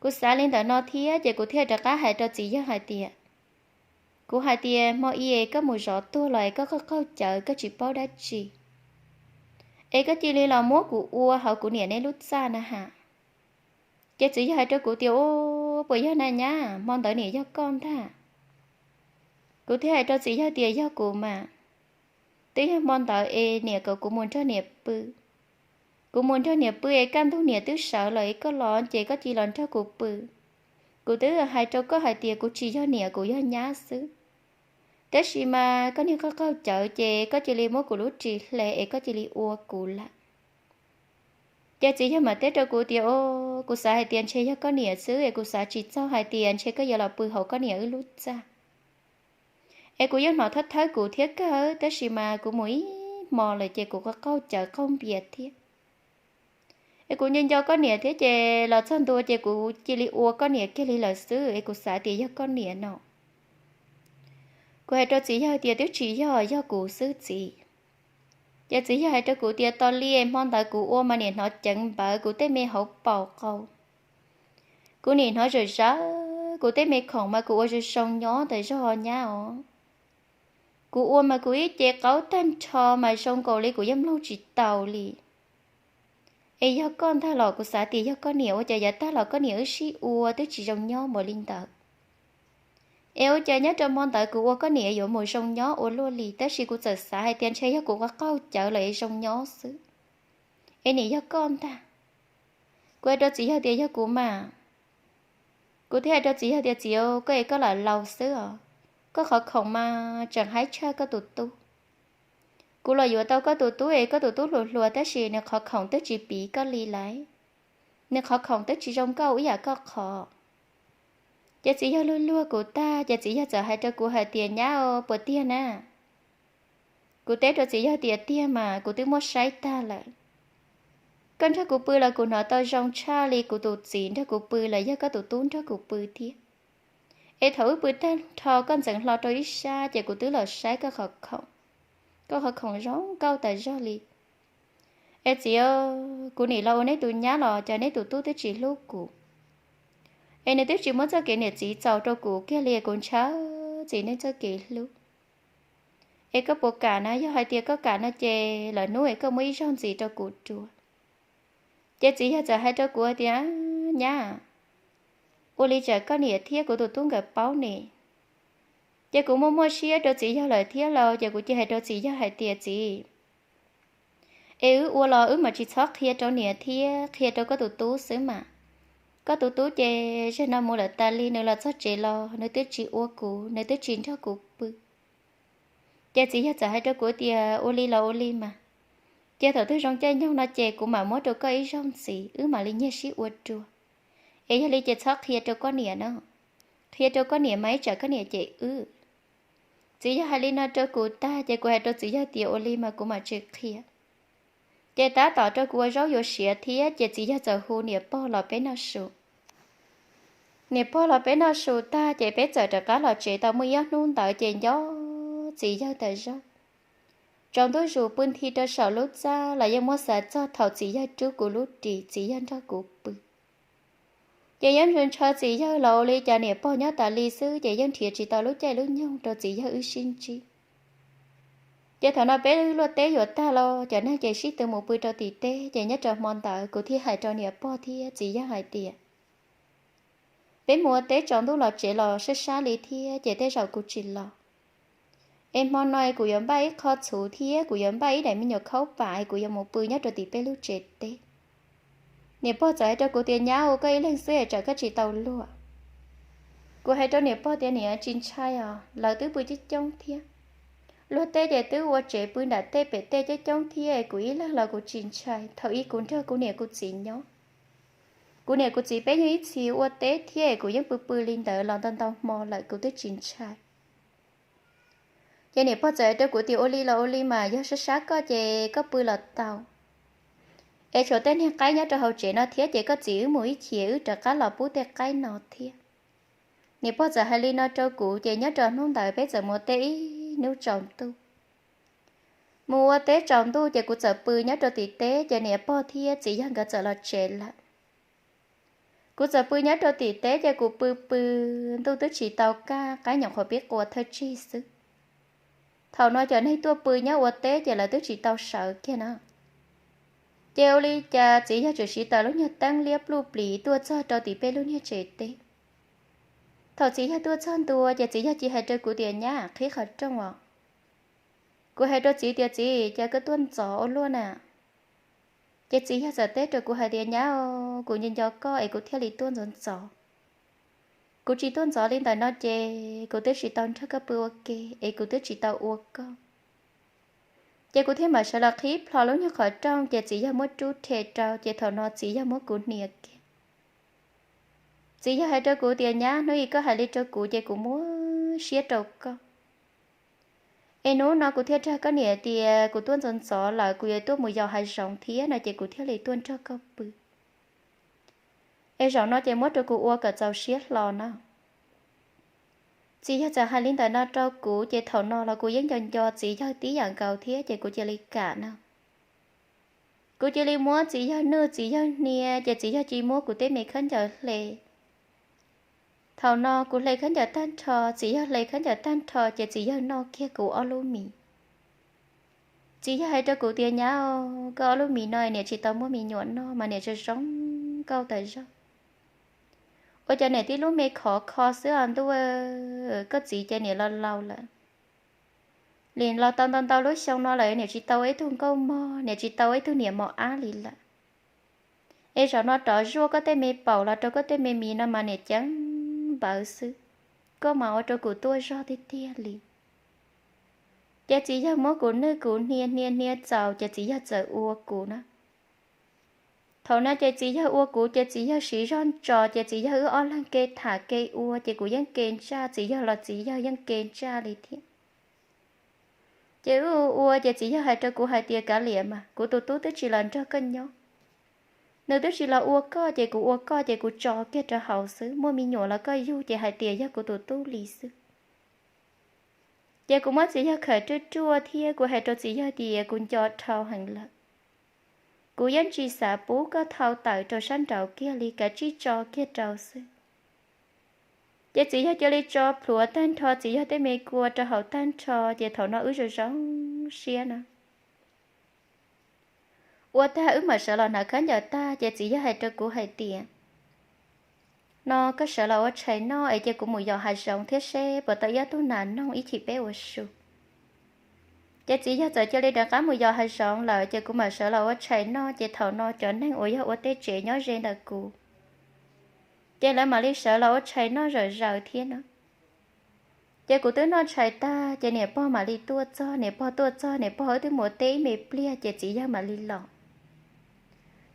Kuv xav li ntawm no thiab ces kuv thiaj rov qab hais rau txiv yawg hais tias, kuv hais tias hmo ib koj mus zov tuag los es koj qaug qaug cawv koj tsis paub dab tsi, es koj cia li los muab kuv ua hauv kuv niam nej lub txaj na ha. Ces txiv yawg hais rau kuv tias, u, puas yog na nyab, hmo ntawd niam yog koj ntag. Kuv thiaj hais rau txiv yawg tias yog kuv mas, twb yog hmo ntawd es niam kom kuv mus nrog niam pw. Kuv mus nrog niam pw es kaj ntug niam twb sawv lawm es koj los ces koj cia li los nrog kuv pw. Kuv twb hais rau koj hais tias kuv tsis yog niam, kuv yog nyab xwb. Tab sis mas koj niag qaug qaug cawv ces koj cia li muab kuv lub ris hle es koj cia li ua kuv lawm. Ces txiv yawg mam teb rau kuv tias, o, kuv xav hais tias ntshe yog koj niam xwb es kuv xav tsis txog hais tias ntshe koj yuav los pw hauv koj niam wb lub txaj. Es kuv yeej hnov thawb thawb kuv thiab kawg, tab sis mas kuv mus ib hmo lawm ces kuv qaug cawv qaug npias thiab. Es kuv nco nco koj niam thiab ces los txog ntua ces kuv cia li ua koj niam kiag li lawm xwb, es kuv xav tias yog koj niam no. Kuv hais rau txiv yawg tias twb tsis yog, yog kuv xwb txiv. Ces txiv yawg hais rau kuv tias tos li hmo ntawd kuv ua mas niam hnov ceev npawv kuv tej me hauv paus qau, kuv nim hnov zawm zawv kuv tej me khoom mas kuv ua zoo zoo nyob tas zog nyab os. Kuv ua mas kuv ib ce qaub tag nrho mas zoo nkaus li kuv yeej mloog tsis taus li. Es yog koj ntag los kuv xav tias yog koj niam, ua cas yav tag los koj niam wb sib ua twb tsis zoo nyob npaum li ntawd. Es ua cas nyob rau hmo ntawd kuv ua koj niam yuav mus zoo nyob ua luaj li, tab sis kuv txawm xav hais tias ntshe yog kuv qhov qaug cawv lawm es zoo nyob xwb. Es nim yog koj ntag. Kuv hais rau txiv yawg tias yog kuv mas. Kuv thiaj hais rau txiv yawg tias txiv, koj es koj lam laus xwb os, koj qhov khoom mas tseem haib tshaj koj tus tub. Kuv los yuav tau koj tus tub es koj tus tub hluas hluas tab sis nws qhov khoom twb tsis piv koj li lawm, nws qhov khoom twb tsis zoo nkauj ib yam koj qhov. Ces txiv yawg luag luag kuv tag ces txiv yawg txawm hais rau kuv hais tias nyab, puas tiag na? Kuv teb rau txiv yawg tias tiag mas, kuv twb muab saib tag lawm. Koj nrog kuv pw los kuv hnov tau zoo tshaj li kuv tus txiv nrog kuv pw los yog koj tus tub nrog kuv pw thiab. Es thaum wb pw tag nrho koj ntxeev hlo rau ib sab ces kuv twb los saib koj qhov khoom, koj qhov khoom zoo nkauj tas zog li. Es txiv, kuv nim los ua neb tus nyab los cas neb tus tub twb tsis hlub kuv, es nws twb tsis muab txoj kev niam txiv txaus rau kuv kiag li, kuv ntshaw txim neb txoj kev hlub. Es koj puas kam na? Yog hais tias koj kam no ces lwm hnub es koj muab ib zaug ntxiv rau kuv dua. Ces txiv yawg txawm hais rau kuv tias nyab, ua li tsam koj niam thiab kuv tus tub nkawd paub ne. Ces kuv muaj muaj siab rau txiv yawg lawm thiab lauj, ces kuv cia hais rau txiv yawg hais tias txiv, es wb ua los wb mam tsis txhob qhia rau niam thiab qhia rau koj tus tub xwb mas. Koj tus tub ces zaum no mus lawm tas li, nws los txog tsev los nws twb tsis ua kuv, nws twb tsis nrog kuv pw. Ces txiv yawg txawm hais rau kuv tias ua li los ua li mas, cia thaum twg zoo caij nyoog no ces kuv mam muab rau koj ib zaug ntxiv wb mam li nyiag sib ua dua. Es yog li ces txhob qhia rau koj niam no, qhia rau koj niam mas ib tsam koj niam cem wb. Txiv yawg hais li no rau kuv tag ces kuv hais rau txiv yawg tias ua li mas kuv mam tsis qhia. Ces tab tom rau kuv ua zaub yuav siav thiab ces txiv yawg txawm hu niam pog los peb noj su. Niam pog los peb noj su tag ces peb txawm rov qab los tsev tau muaj ib ob hnub ntawd ces nco txiv yawg tas zog. Tsaus ntuj zus pw nthi rau saum lub txaj los yeej muab xav txog thaum txiv yawg rub kuv lub ris txiv yawg nrog kuv pw. Ces yeej ntshaw txiv yawg los ua li cas niam pog nyob tas li xwb ces yeej nrhiav tsis tau lub caij lub nyoog rau txiv yawg wb sib ntsib. Ces thaum no peb luaj teb yuav tag los cov neeg ces sib tw mus pw rau tim teb ces nyob rau hmo ntawd kuv thiaj hais rau niam pog thiab txiv yawg hais tias peb mus ua teb tsaus ntuj los tsev los sab sab li thiab ces tej zaum kuv tsis los. Es hmo no kuv yuav npaj ib qho txhuv thiab kuv yuav npaj ib daim me nyuam khaub pam es kuv yuav mus pw nyob rau tim peb lub tsev teb. Niam pog txawm hais rau kuv tias nyab ua koj ib leeg xwb es tsam koj tsis tau luag. Kuv hais rau niam pog tias niam tsis ntshai os, lawv twb pw coob coob thiab. Luag tej ces twb ua tsev pw nram tej pem tej coob coob thiab es kuv ib leeg los kuv tsis ntshai, thaum ub kuv nrog kuv niam kuv txiv nyob. Kuv niam kuv txiv peb yeej ib txhis ua teb thiab es kuv yeej pw pw li ntawd los ntau ntau hmo lawm kuv twb tsis ntshai. Ces niam pog txawm hais rau kuv tias ua li los ua li mas yog sab sab koj ces koj pw los tau. Es tshuav tej niag qaib nyob rau hauv tsev no thiab ces koj txiv wb mus ib chim wb rov qab los pub tej qaib no thiab. Niam pog txawm hais li no rau kuv ces nyob rau hnub ntawd peb txawm mus ua teb ib hnub tsaus ntuj. Mus ua teb tsaus ntuj ces kuv txawm pw nyob rau tim teb ces niam pog thiab txiv yawg nkawd txawm los tsev lawm. Kuv txawm pw nyob rau tim teb ces kuv pw pw, ntuj twb tsis tau kaj, qaib nyuam qhuav pib qua thawj tsig xwb. Thaum no cov neeg tuaj pw nyob ua teb ces lawv twb tsis tau sawv kiag na. Ces ua li cas txiv yawg txawm siv tau lub nyuag teeb liab pluj plis tuaj txog rau tim peb lub niag tsev teb. Thaum txiv yawg tuaj txog ntua ces txiv yawg cia hais rau kuv tias nyab qhib qhov rooj os. Kuv hais rau txiv tias txiv, cas koj tuaj ntxov ua luaj na? Ces txiv yawg txawm teb rau kuv hais tias nyab, kuv nco nco koj es kuv thiaj li tuaj ntxov ntxov. Kuv tsis tuaj ntxov li ntawm no ces kuv twb tsis tau nrog koj pw ua ke es kuv twb tsis tau ua koj. Ces kuv thiaj mam sawv los qhib plho lub nyuag qhov rooj ces txiv yawg muab rub rhe rau ces thaum no txiv yawg muab kuv hnia kiag. Txiv yawg hais rau kuv tias nyab, hnub ib koj hais li rau kuv ces kuv muab siab rau koj. Es hnub no kuv thiaj dag koj niam tias kuv tuaj ntxov ntxov lawm, kuv yuav tuaj mus yos hav zoov thiab no ces kuv thiaj li tuaj nrog koj pw. Es zaum no ces muab rau kuv ua kom txaus siab hlo no. Txiv yawg txawm hais li ntawm no rau kuv ces thaum no los kuv yeej nco nco txiv yawg tib yam nkaus thiab ces kuv cia li kam no. Kuv cia li muab txiv yawg nwj txiv yawg hnia ces txiv yawg cia li muab kuv tej me khaub ncaws hle. Thaum no kuv hle khaub ncaws tag nrho, txiv yawg hle khaub ncaws tag nrho ces txiv yawg noj kiag kuv ob lub mis. Txiv yawg hais rau kuv tias, Nyab, koj ob lub mis no niam tsis tau muaj me nyuam noj mas niam zoo zoo nkauj tas zog. Ua cas niam tib lub me khov kho xwb os ntuj, koj txiv ces niam los laus lawm. Nim los tau ntau ntau lub xyoo no lawm niam tsis tau ua ib tug nkauj mog, niam tsis tau ua ib tug niam mos ab li lawm. Es zaum no rov zuaj koj tej me paum los rau koj tej me mis no mas niam ceeb npawv xwb, koj mas ua rau kuv tuaj zog tiag tiag li. Ces txiv yawg muab kuv nwj kuv hnia hnia hnia txaus ces txiv yawg txawm ua kuv na. Thaum no ces txiv yawg ua kuv ces txiv yawg siv zog ntso ces txiv yawg wb ob leeg ke tham ke ua ces kuv yeej ke ntsaj, txiv yawg los txiv yawg yeej ke ntsaj li thiab. Ces wb ua ces txiv yawg hais rau kuv hais tias, Kav liam mas, kuv tus tub twb tsis los nrog koj nyob, nws twb tsis los ua koj ces kuv ua koj ces kuv tso kiag rau hauv xwb, muaj me nyuam los koj yug ces hais tias yog kuv tus tub li xwb. Ces kuv muab txiv yawg khawm ruaj ruaj thiab kuv hais rau txiv yawg tias, Kuv nco dhau heev lawm, kuv yeej tsis xav pub koj thau tawm rau sab nraud kiag li, kav tsij tso kiag rau xwb. Ces txiv yawg cia li tso plhuav tag nrho txiv yawg tej me kua rau hauv tag nrho ces thaum no wb zoo zoo siab no. Ua tag wb mam sawv los hnav khaub ncaws tag ces txiv yawg hais rau kuv hais tias, No koj sawv los ua tshais noj es cia kuv mus yos hav zoov thiab seb puas tau ib ob tug nas noog ib chim peb ua su. Ces txiv yawg txawm cia li rov qab mus yos hav zoov lawm ces kuv mam sawv los ua tshais noj ces thaum no cov neeg uas yog ua teb tsev nyob ze ntawm kuv ces lawv mam li sawv los ua tshais noj zom zaws thiab no. Ces kuv twb noj tshais tag ces niam pog mam li tuaj txog, niam pog tuaj txog niam pog wb twb mus ua teb ib me pliag ces txiv yawg mam li los.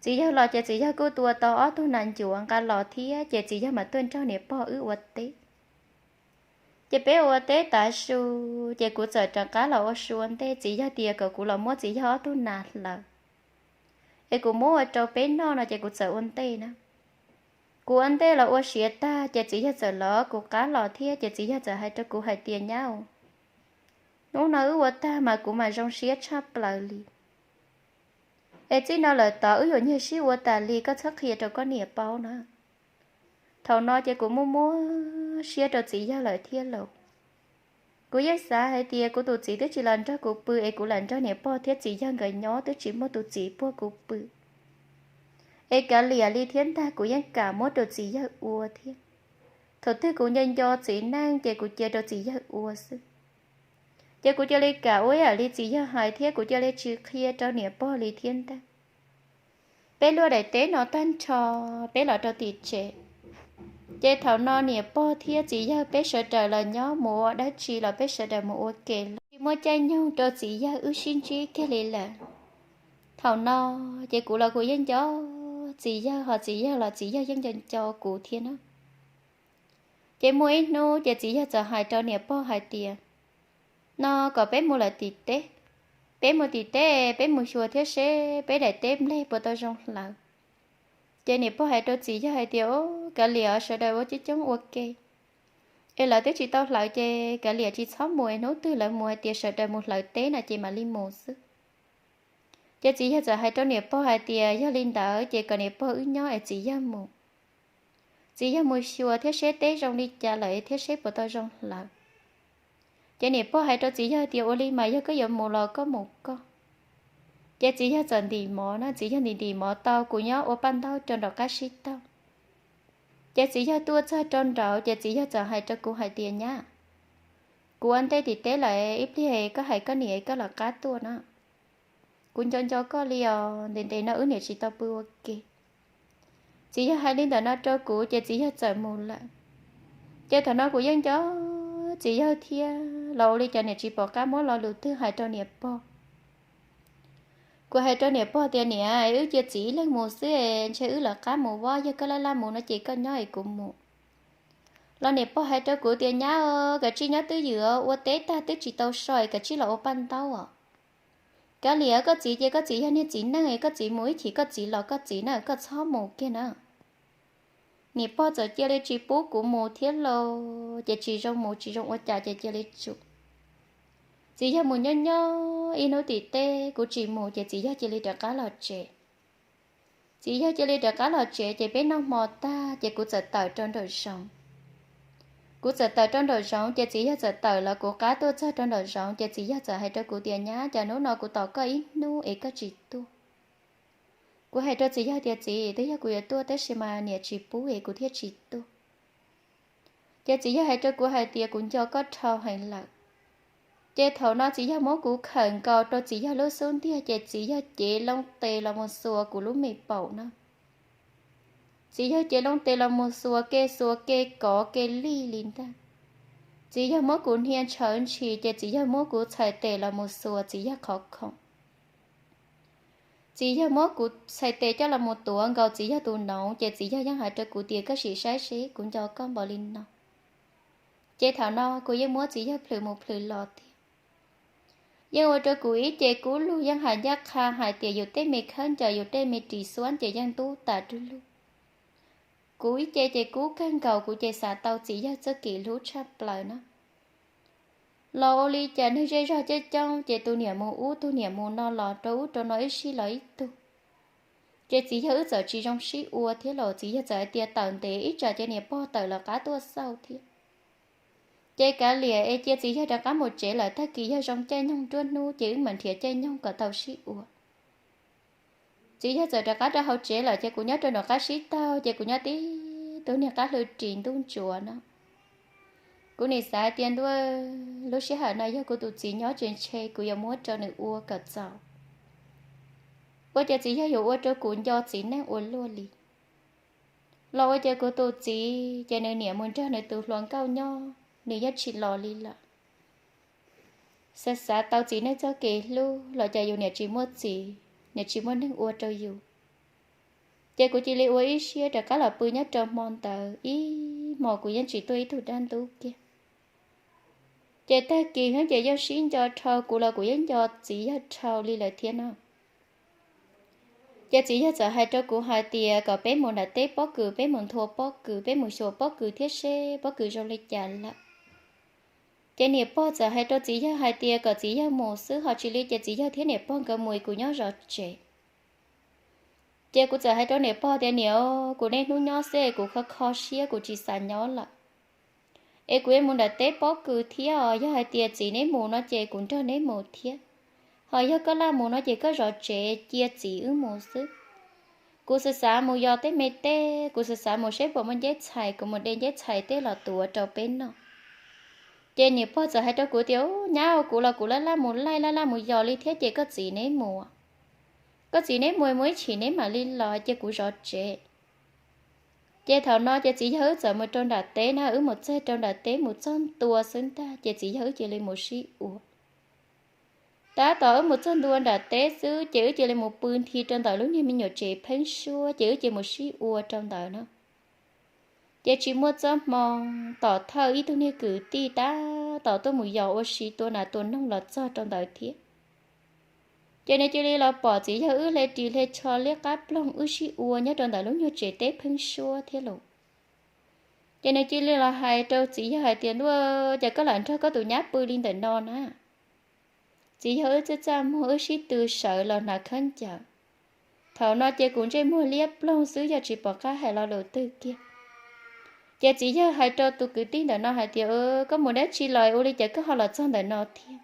Txiv yawg los ces txiv yawg kuj tua tau ob tug nas ncuav nqa los thiab ces txiv yawg mam tuaj nrog niam pog wb ua teb. Ces peb ua teb tav su ces kuv txawm rov qab los ua su ua ntej, txiv yawg tias kom kuv los muab txiv yawg ob tug nas hlawv es kuv muab ua rau peb noj no ces kuv txawm ua ntej na. Kuv ua ntej los ua siav tag ces txiv yawg txawm lov kuv qab los thiab ces txiv yawg txawm hais rau kuv hais tias, Nyab, hnub no wb ua tag mas kuv mas zoo siab tshaj plaws li. Es txij no lawm tod wb yuav nyiag sib ua tas li, koj txhob qhia rau koj niam paub na. Thaum no ces kuv muaj muaj siab rau txiv yawg lawm thiab lauj. Kuv yeej xav hais tias kuv tus txiv twb tsis los nrog kuv pw es kuv lam nrog niam pog thiab txiv yawg nkawd nyob twb tsis muaj tus txiv puag kuv pw. Es kav liam li thiab ntag, kuv yeej kam muab rau txiv yawg ua thiab. Thaum twg kuv nco nco txiv neej ces kuv cia rau txiv yawg ua xwb. Ces kuv cia li kam ua ib yam li txiv yawg hais thiab kuv cia li tsis qhia rau niam pog li thiab ntag. Peb luaj daim teb no tag nrho, peb los rau tim tsev. Ces thaum no niam pog thiab txiv yawg peb sawv daws los nyob mus ua dab tsi los peb sawv daws mus ua ke lawm, tsis muaj caij nyoog rau txiv yawg wb sib ntsib kiag li lawm. Thaum no ces kuv los kuv yeej nco txiv yawg, ho txiv yawg los txiv yawg yeej nco nco kuv thiab na. Ces muaj ib hnub ces txiv yawg txawm hais rau niam pog hais tias, No kom peb mus lawm tim teb, peb mus tim teb peb mus xyuas thiab seb peb daim teb nplej puas tau zoo hlawv. Ces niam pog hais rau txiv yawg hais tias, Kav liam, sawv daws ua coob coob ua ke, es lawv twb tsis tau hlawv ces kav liam tsis txhob mus es hnub twg lawv mus hais tias sawv daws mus hlawv teb na ces mam li mus xwb. Ces txiv yawg txawm hais rau niam pog hais tias, Yog li ntawd ces kom niam pog wb nyob es txiv yawg mus. Txiv yawg mus xyuas thiab seb teb zoo li cas lawm thiab seb puas tau zoo hlawv. Ces niam pog hais rau txiv yawg tias, Ua li mas yog koj yuav mus los koj mus koj. Ces txiv yawg txawm ntim mov na, txiv yawg ntim ntim mov tau, kuv nyob ua paj ntaub rau nraum qab sib taug. Ces txiv yawg tuaj txog rau nraud ces txiv yawg txawm hais rau kuv hais tias, Nyab, kuv ua ntej tim teb lawm, ib pliag koj hais koj niam koj lawv qab tuaj na. Kuv nco nco koj li os, ntev ntev no wb niam tsis tau pw ua ke. Txiv yawg hais li ntawm no rau kuv ces txiv yawg txawm mus lawm. Ces thaum no kuv yeej nco txiv yawg thiab los ua li cas niam tsis pom qab muab lo lus twg hais rau niam pog. Kuv hais rau niam pog tias, Niam, wb cia txiv ib leeg mus xwb, ntshe wb lawv qab mus vov, yog koj laj laj mus no ces koj nyob es kuv mus. Los niam pog hais rau kuv tias, Nyab, kav tsij nyob twj ywm, ua teb tag twb tsis tau so es kav tsij los ua paj ntaub os. Kav liam, koj txiv ces koj txiv yog niag txiv neej es koj txiv mus ib chim koj txiv los koj txiv na, koj txhob mus kiag na. Niam pog txawm cia li tsis pub kuv mus thiab los ces tsis zoo mus tsis zoo ua cas ces cia li tsum. Txiv yawg mus nyob nyob ib hnub tim teb kuv tsis mus ces txiv yawg cia li rov qab los tsev. Txiv yawg cia li rov qab los tsev ces peb noj hmo tag ces kuv txawm tawm rau nraum zoov. Kuv txawm tawm rau nraum zoov ces txiv yawg txawm tawm los kuv qab tuaj txog rau nraum zoov ces txiv yawg txawm hais rau kuv tias, Nyab, cas hnub no kuv tos koj ib hnub es koj tsis tuaj? Kuv hais rau txiv yawg tias, Txiv, twb yog kuv yuav tuaj tab sis mas niam tsis pub es kuv thiaj tsis tuaj. Ces txiv yawg hais rau kuv hais tias, Kuv nco koj dhau heev lawm. Ces thaum no txiv yawg muab kuv khawm nkaus rau txiv yawg lub xub ntiag ces txiv yawg cev loo tes los mus xuas kuv lub me paum no. Txiv yawg cev loo tes los mus xuas ke xuas ke kov ke lig li ntag. Txiv yawg muab kuv hnia ntshawv ntshis ces txiv yawg muab kuv txhais tes los mus xuas txiv yawg qhov khoom. Txiv yawg muab kuv txhais tes coj los mus tuav nkaus txiv yawg tus noov ces txiv yawg yeej hais rau kuv tias, Koj sim saib seb kuv nco koj npaum li no. Ces thaum no kuv yeej muab txiv yawg plhws mus plhws los tiag. Yeej ua rau kuv ib ce kub lug yeej hais ncaj qha hais tias yus tej me khaub ncaws yus tej me ris xuab ces yeej ntub tas du lug. Kuv ib ce ces kub kawg nkaus kuv ces xav tau txiv yawg txoj kev hlub tshaj plaws na. Los ua li cas neeg zej zog coob coob ces tus niam mus ub tus niam mus no los rau ub rau no ib sij los ib tug. Ces txiv yawg wb txawm tsis zoo sib ua thiab los txiv yawg txawm hais tias tawm ntev ib tsam ces niam pog tawm los qab tuaj xauj thiab. Ces kav liam es cia txiv yawg rov qab mus tsev lawm tag kis yog zoo caij nyoog nruab hnub ces wb mam nrhiav caij nyoog kom tau sib ua. Txiv yawg txawm rov qab rau hauv tsev lawm ces kuv nyob rau nram qab sib taug ces kuv nyob tib tug niag qab hlw ris ntuj ntsuav no. Kuv nim xav tias ntuj, lub sij hawm no yog kuv tus txiv nyob ces ntshe kuv yuav muab rau nws ua kom txaus. Ua cas txiv yawg yuav ua rau kuv nco txiv neej ua luaj li. Los ua cas kuv tus txiv ces nws niam mus nrog nws tus hluas nkauj nyob nws yeej tsis los li lawm. Xav xav tau txiv neej txoj kev hlub los cas yus niam tsis muaj txiv, niam tsis muaj neeg ua rau yus. Ces kuv cia li ua ib siab rov qab los pw nyob rau hmo ntawd ib hmos kuv yeej tsis tuaj ib tug dab ntub kiag. Ces tag kis ces yeej sib nco dhau kuv los kuv yeej nco txiv yawg dhau li lawm thiab no. Ces txiv yawg txawm hais rau kuv hais tias kom peb mus nram teb pob kws, peb mus nthua pob kws, peb mus xyuas pob kws thiab seb pob kws zoo li cas lawm. Ces niam pog txawm hais rau txiv yawg hais tias kom txiv yawg mus xwb ho tsis li ces txiv yawg thiab niam pog nkawd mus es kuv nyob zov tsev. Ces kuv txawm hais rau niam pog tias niam, kuv niaj hnub nyob xwb kuv kho kho siab kuv tsis xav nyob lawm. Es kuv yuav mus nram teb pob kws thiab os, yog hais tias txiv neb mus no ces kuv nrog neb mus thiab. Ho yog koj laj mus no ces koj zov tsev cia txiv wb mus xwb. Kuv xav xav mus yos tej me teb, kuv xav xav mus saib puas muaj nceb txhais, kuv mus de nceb txhais tej los tuav rau peb noj. Ces niam pog txawm hais rau kuv tias, Ub, nyab, kuv los kuv laj laj mus laij laj laj mus yos li thiab ces koj txiv neb mus. Koj txiv neb mus mus ib chim neb mam li los ces kuv zov tsev. Ces thaum no ces txiv yawg wb txawm mus rau nram teb na, wb mus txog rau nram teb mus txog ntua xwb ntag ces txiv yawg wb cia li mus sib ua. Tab tom wb mus txog ntua nram teb xwb ces wb cia li mus pw nthi rau ntawm lub niag me nyuam tsev pheeb suab ces wb cia li mus sib ua rau ntawd na. Ces tsis muaj txoj hmoo, tom thawj ib tug niag kwv tij tab tom tuaj mus yos ua si tua nas tua noog los txog rau ntawd thiab. Ces nws cia li los pom txiv yawg wb hle ris hle tsho liab qab ploog wb sib ua nyob rau ntawm lub nyuag tsev teb pheeb suab thiab los. Ces nws cia li los hais rau txiv yawg hais tias, Ntuj, cas koj lam nrog koj tus nyab pw li ntawm no na? Txiv yawg wb txaj txaj muag wb sib tw sawv los hnav khaub ncaws. Thaum no ces kuv ntsej muag liab ploog xwb yog tsis pom qab hais lo lus twg kiag. Ces txiv yawg hais rau tus kwv tij ntawm no hais tias, Koj mus dab tsi los ua li cas koj ho los txog ntawm no thiab?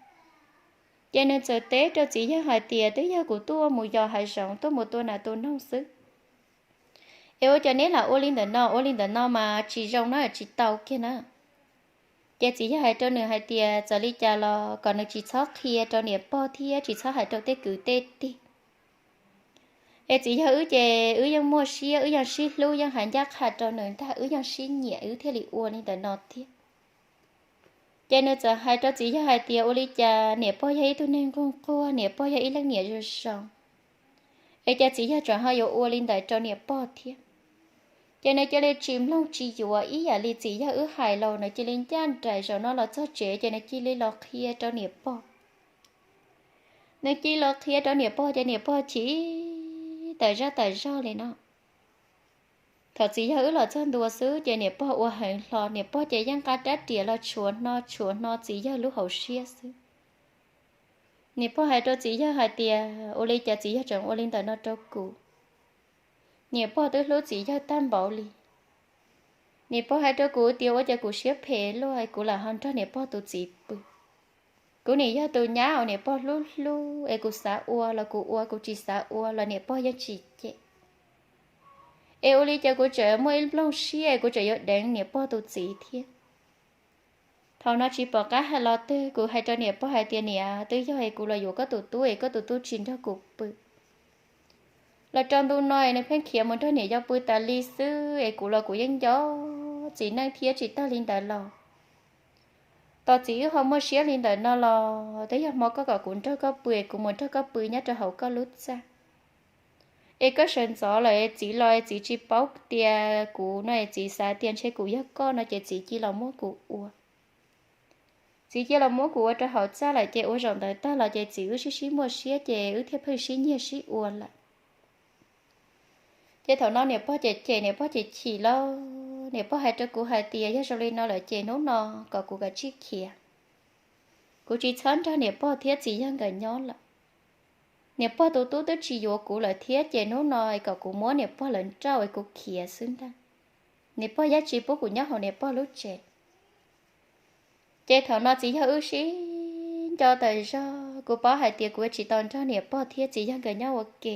Ces nws txawm teb rau txiv yawg hais tias, Twb yog kuv tuaj mus yos hav zoov tuaj mus tua nas tua noog xwb. Es ua cas neb lam ua li ntawm no, ua li ntawm no mas tsis zoo na, tsis tau kiag na. Ces txiv yawg hais rau nws hais tias txawm li cas los kom nws tsis txhob qhia rau niam pog thiab tsis txhob hais rau tej kwv tej tij. Es txiv yawg wb ces wb yeej muaj siab, wb yeej sib hlub, yeej hais ncaj qha rau nws ntag, wb yeej sib nyiam wb thiaj li ua li ntawm no thiab. Ces nws txawm hais rau txiv yawg hais tias, Ua li cas niam pog yog ib tug neeg nquag nquag, niam pog yog ib leej niam zoo zoo, es cas txiv yawg tseem ho yuav ua li ntawd rau niam pog thiab? Ces nws cia li tsis mloog tsis yuav ib yam li txiv yawg wb hais los nws cia li ncaj nraim zaum no los txog tsev ces nws cia li los qhia rau niam pog. Nws cia li los qhia rau niam pog ces niam pog chim tawm zaj tawm zog li no. Thaum txiv yawg wb los txog ntua xwb ces niam pog ua heev hlo, niam pog ces yeej nqa rab riam los tshuav hno tshuav hno txiv yawg lub hauv siab xwb. Niam pog hais rau txiv yawg hais tias ua li cas txiv yawg tseem ua li ntawm no rau kuv. Niam pog twb hlub txiv yawg tag npaum li. Niam pog hais rau kuv tias ua cas kuv siab phem luaj es kuv lam ho nrog niam pog tus txiv pw. Kuv nim yog tus nyab uas niam pog hlub hlub es kuv xav ua los kuv ua, kuv tsis xav ua los niam pog yeej tsis cem. Es ua li cas kuv tseem muaj ib nplooj siab es kuv tseem yuav deev niam pog tus txiv thiab. Thaum no tsis pom qab hais los twg, kuv hais rau niam pog hais tias niam, twb yog es kuv los yuav koj tus tub es koj tus tub tsis nrog kuv pw. Los rau ntu no es nws pheej khiav mus nrog niam yau pw tas li xwb es kuv los kuv yeej nco txiv neej thiab tsis tag li ntawd los. Tos txiv wb ho muaj siab li ntawm no los twb yog hmo koj kom kuv nrog koj pw es kuv mus nrog koj pw nyob rau hauv koj lub txaj. Es koj sawv ntxov lawm es txiv los es txiv tsis paub tias kuv no es txiv xav tias ntshe kuv yog koj no ces txiv cia los muab kuv ua. Txiv cia los muab kuv ua rau hauv txaj lawm ces ua zaum ntawd tag los ces txiv wb sib sib muaj siab ces wb thiaj pheej sib nyiag sib ua lawm. Ces thaum no niam pog cem cem niam pog chim chim lauj, niam pog hais rau kuv hais tias yog zoo li no lawm ces hnub no kom kuv kav tsij khiav. Kuv tsis txhob nrog niam pog thiab txiv yawg nkawd nyob lawm. Niam pog tus tub twb tsis yuav kuv lawm thiab ces hnub no kom kuv muab niam pog lawv nrauj es kuv khiav xwb ntag. Niam pog yeej tsis pub kuv nyob hauv niam pog lub tsev. Ces thaum no txiv yawg wb sib nco tas zog, kuv paub hais tias kuv tsis tau nrog niam pog thiab txiv yawg nkawd nyob ua ke.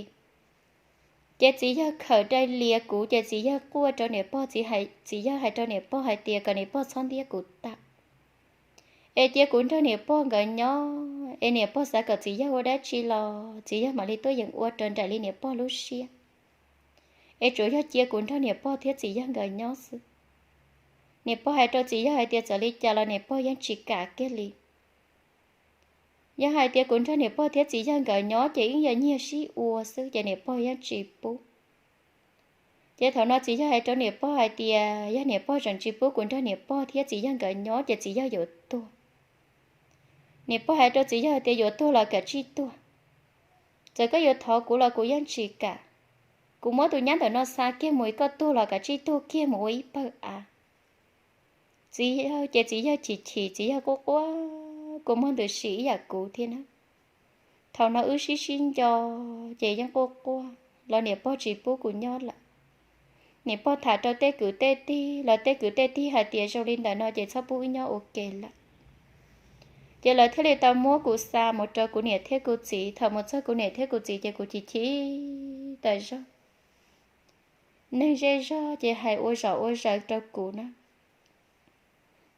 Ces txiv yawg khawm dai lias kuv ces txiv yawg quaj rau niam pog, txiv yawg hais rau niam pog hais tias kom niam pog txhob ntiab kuv tawm, es cia kuv nrog niam pog nkawd nyob es niam pog xav kom txiv yawg ua dab tsi los txiv yawg mam li tuaj yeem ua raws nraim li niam pog lub siab, es tsuas yog cia kuv nrog niam pog thiab txiv yawg nkawd nyob xwb. Niam pog hais rau txiv yawg hais tias txawm li cas los niam pog yeej tsis kam kiag li. Yog hais tias kuv nrog niam pog thiab txiv yawg nkawd nyob ces wb yuav nyiag sib ua xwb ces niam pog yeej tsis pub. Ces thaum no txiv yawg hais rau niam pog hais tias yog niam pog tseem tsis pub kuv nrog niam pog thiab txiv yawg nkawd nyob ces txiv yawg yuav tuag. Niam pog hais rau txiv yawg hais tias yuav tuag los kav tsij tuag, txawm koj yuav thov kuv los kuv yeej tsis kam. Kuv muab tus nyab ntawm no xa kiag mus, koj tuag los kav tsij tuag kiag mus ua ib pawg av. Txiv yawg ces txiv yawg chim chim, txiv yawg quaj quaj kua muag ntws si ib yam kuv thiab na. Thaum no wb sib sib nco, ces yeej quaj quaj los niam pog tsis pub kuv nyob lawm. Niam pog tham rau tej kwv tej tij los tej kwv tej tij hais tias zoo li ntawm no ces txhob pub wb nyob ua ke lawm. Ces lawv thiaj li tau muab kuv xa mus rau kuv niam thiab kuv txiv. Thaum mus txog kuv niam thiab kuv txiv ces kuv chim chim tas zog. Neeg zej zog ces hais ua zom ua zaws rau kuv na.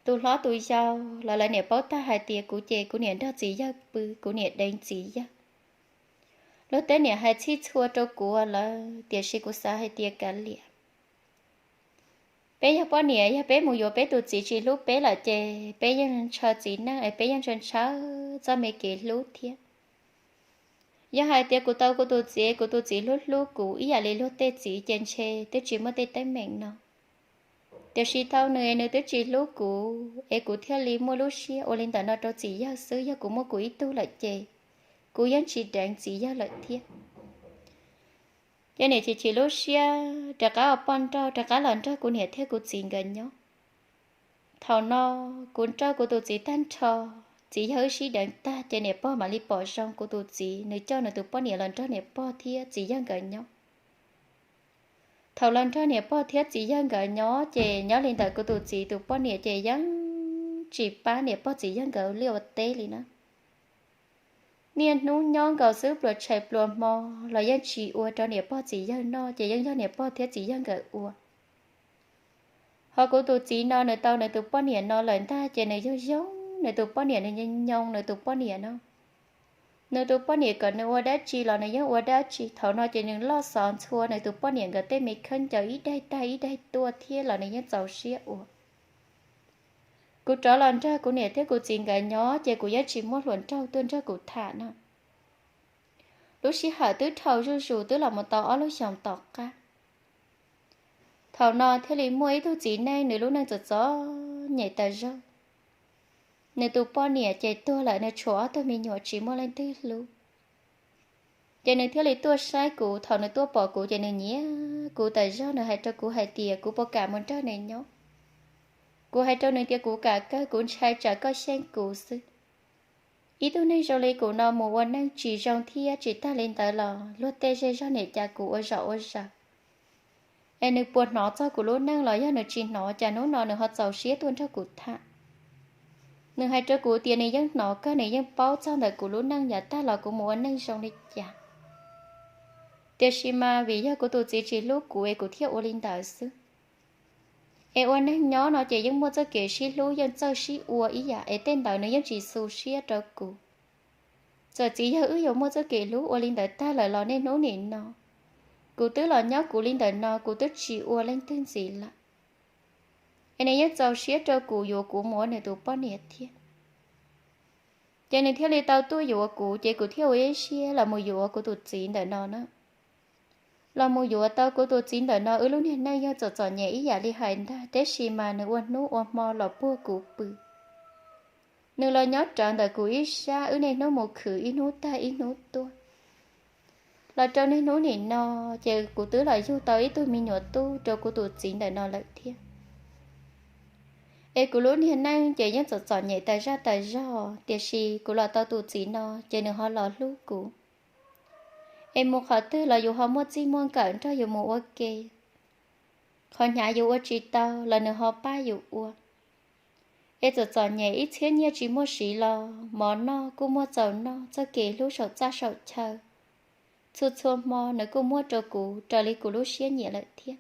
Tus hlob tus yau los lawv niam paub tag hais tias kuv ces kuv niam nrog txiv yawg pw, kuv niam deev txiv yawg. Luag tej niam hais txhij txhua rau kuv lawm tiam sis kuv xav hais tias kav liam. Peb yog poj niam, yog peb mus yuav peb tus txiv tsis hlub peb lawm ces peb yeej ntshaw txiv neej es peb yeej ntshaw ntshaw txoj me kev hlub thiab. Yog hais tias kuv tau kuv tus txiv, kuv tus txiv hlub hlub kuv ib yam li luag tej txiv ces ntshe twb tsis muaj tej teeb meem no. Tiam sis tau nws es nws twb tsis hlub kuv es kuv thiaj li muaj lub siab ua li ntawm no rau txiv yawg xwb. Yog kuv muaj kuv ib tug lawm ces kuv yeej tsis deev txiv yawg lawm thiab. Ces niam chim chim lub siab rov qab ua poj nrauj rov qab los nrog kuv niam thiab kuv txiv nkawd nyob. Thaum no kuv nrauj kuv tus txiv tag nrho, txiv yawg wb sib deev tag ces niam pog mam li pom zoo kuv tus txiv, nws coj nws tus poj niam los nrog niam pog thiab txiv yawg nkawd nyob. Thaum los nrog niam pog thiab txiv yawg nkawd nyob ces nyob li ntawm kuv tus txiv tus poj niam ces yeej tsis pab niam pog txiv yawg nkawd liaj ua teb li na. Niaj hnub nyob nkaus xwb, pluas tshais pluas hmo los yeej tsis ua rau niam pog txiv yawg noj, ces yeej yog niam pog thiab txiv yawg nkawd ua. Ho kuv tus txiv no nws tau nws tus poj niam no lawm ntag ces nws yoog yoog nws tus poj niam, nws nyoog nyoog nws tus poj niam no. Nws tus poj niam kom nws ua dab tsi los nws yeej ua dab tsi. Thaum no ces nws loj xov ntxhua nws tus poj niam nkawd tej me khaub ncaws ib daig tag ib daig tuaj thiab los nws yeej txaus siab ua. Kuv rov los nrog kuv niam thiab kuv txiv nkawd nyob ces kuv yeej tsis muaj hluas nraug tuaj nrog kuv tham no. Lub sij hawm twb dhau zuj zus twb los mus tau ob lub xyoos tom qab. Thaum no thiaj li muaj ib tug txiv neej, nws lub neej txom txom nyem tas zog. Nws tus poj niam ces tuag lawm, nws tshuav ob tug me nyuam tsis muaj leej twg hlub. Ces nws thiaj li tuaj saib kuv, thaum nws tuaj pom kuv ces nws nyiam kuv tas zog, nws hais rau kuv hais tias kuv puas kam mus nrog nws nyob. Kuv hais rau nws tias kuv kam kawg, kuv ntshai tsam koj xyeej kuv xwb. Ib tug neeg zoo li kuv no mus ua neej tsis zoo thiab tsis tag li ntawd los luag tej zej zog niam cas kuv ua zom ua zaws. Es nws puas hnov txog kuv lub neej los yog nws tsis hnov, cas hnub no nws ho txaus siab tuaj nrog kuv tham. Nws hais rau kuv tias nws yeej hnov kawg, nws yeej paub txog ntawm kuv lub neej yav tag los kuv mus ua neej zoo li cas. Tiam sis mas vim yog kuv tus txiv tsis hlub kuv es kuv thiaj ua li ntawd xwb. Es ua neeg nyob no ces yeej muaj txoj kev sib hlub, yeej txawj sib ua ib yam, es tej ntawd nws yeej tsis xu siab rau kuv. Txawm txiv yawg wb yuav muaj txoj kev hlub ua li ntawd tag lawm los niaj hnub nim no kuv twb los nyob kuv li ntawm no, kuv twb tsis ua leej twg ntxiv lawm. Es nws yeej txaus siab rau kuv, yuav kuv mus ua nws tus poj niam thiab. Ces nws thiaj li tau tuaj yuav kuv, ces kuv thiaj ua ib siab los mus yuav kuv tus txiv ntawm no na. Los mus yuav tau kuv tus txiv ntawm no, wb lub niag neej yog txom txom nyem ib yam li hais ntag, tab sis mas nws ua hnub ua hmo los puag kuv pw. Nws los nyob rawv ntawm kuv ib sab, wb niaj hnub mus khwv ib hnub tag ib hnub tuaj. Los rau niaj hnub nim no, ces kuv twb los yug tau ib tug me nyuam tub rau kuv tus txiv ntawm no lawm thiab. Es kuv lub niag neej ces yeej txom txom nyem tas zaj tas zog, tiam sis kuv los tau tus txiv no ces nws ho los hlub kuv. Es mus qhov twg los yus ho muaj txij muaj nkawm nrog yus mus ua ke. Qhov hnyav yus ua tsis tau los nws ho pab yus ua. Es txom txom nyem ib txhiab nyiaj tsis muaj siv los mov noj kuj muaj txaus noj, txoj kev hlub saum txaj saum chaw txhua txhua hmo nws kuj muab rau kuv raws li kuv lub siab nyiam lawm thiab.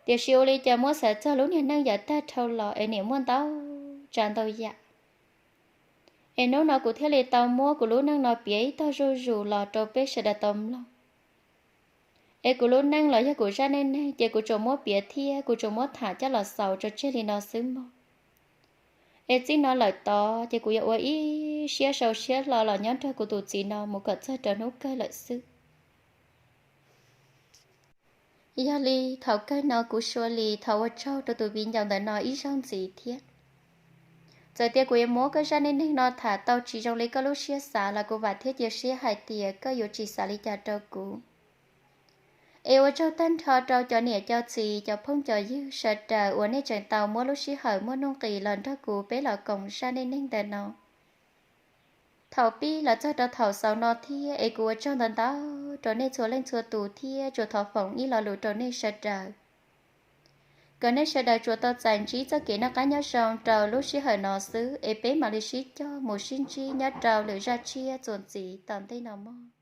Tiam sis ua li cas muab xav txog lub niag neej yav tag dhau los es niam muaj ntau tsav ntau yam. Es hnub no kuv thiaj li tau muab kuv lub neej no piav ib tog zuj zus los rau peb sawv daws tau mloog. Es kuv lub neej los yog kuv zaj neej neeg ces kuv tsuas muab piav thiab kuv tsuas muab tham coj los xaus tso tseg li no xwb mog. Es txij no lawm tod ces kuv yuav ua ib siab sau siab hlo los nyob nrog kuv tus txiv no mus kom txog rau hnub kawg lawm xwb. Yog li thaum kawg no kuv Sua Lis thov ua tsaug rau tus viv ncaus ntawm no ib zaug ntxiv thiab. Txawm tias kuv yuav muab koj zaj neej neeg no tham tau tsis zoo li koj lub siab xav los kuv vam thiab cia siab hais tias koj yuav tsis xav li cas rau kuv. Es ua tsaug tag nrho rau cov niam cov txiv, cov phooj cov ywg sawv daws uas nej tseem tau muab lub sij hawm muaj nuj nqis los nrog kuv peb los koom zaj neej neeg ntawm no thaum pib los txog rau thaum xaus no thiab. Es kuv ua tsaug ntau ntau rau nej txhua leej txhua tus thiab tsuas thov foom ib lo lus rau nej sawv daws, kom nej sawv daws tsuas tau txais ntsib txoj kev noj qab nyob zoo rau lub sij hawm no xwb, es peb mam li sib cog mus sib ntsib nyob rau lwm zaj tshiab txuas ntxiv tom ntej no mog.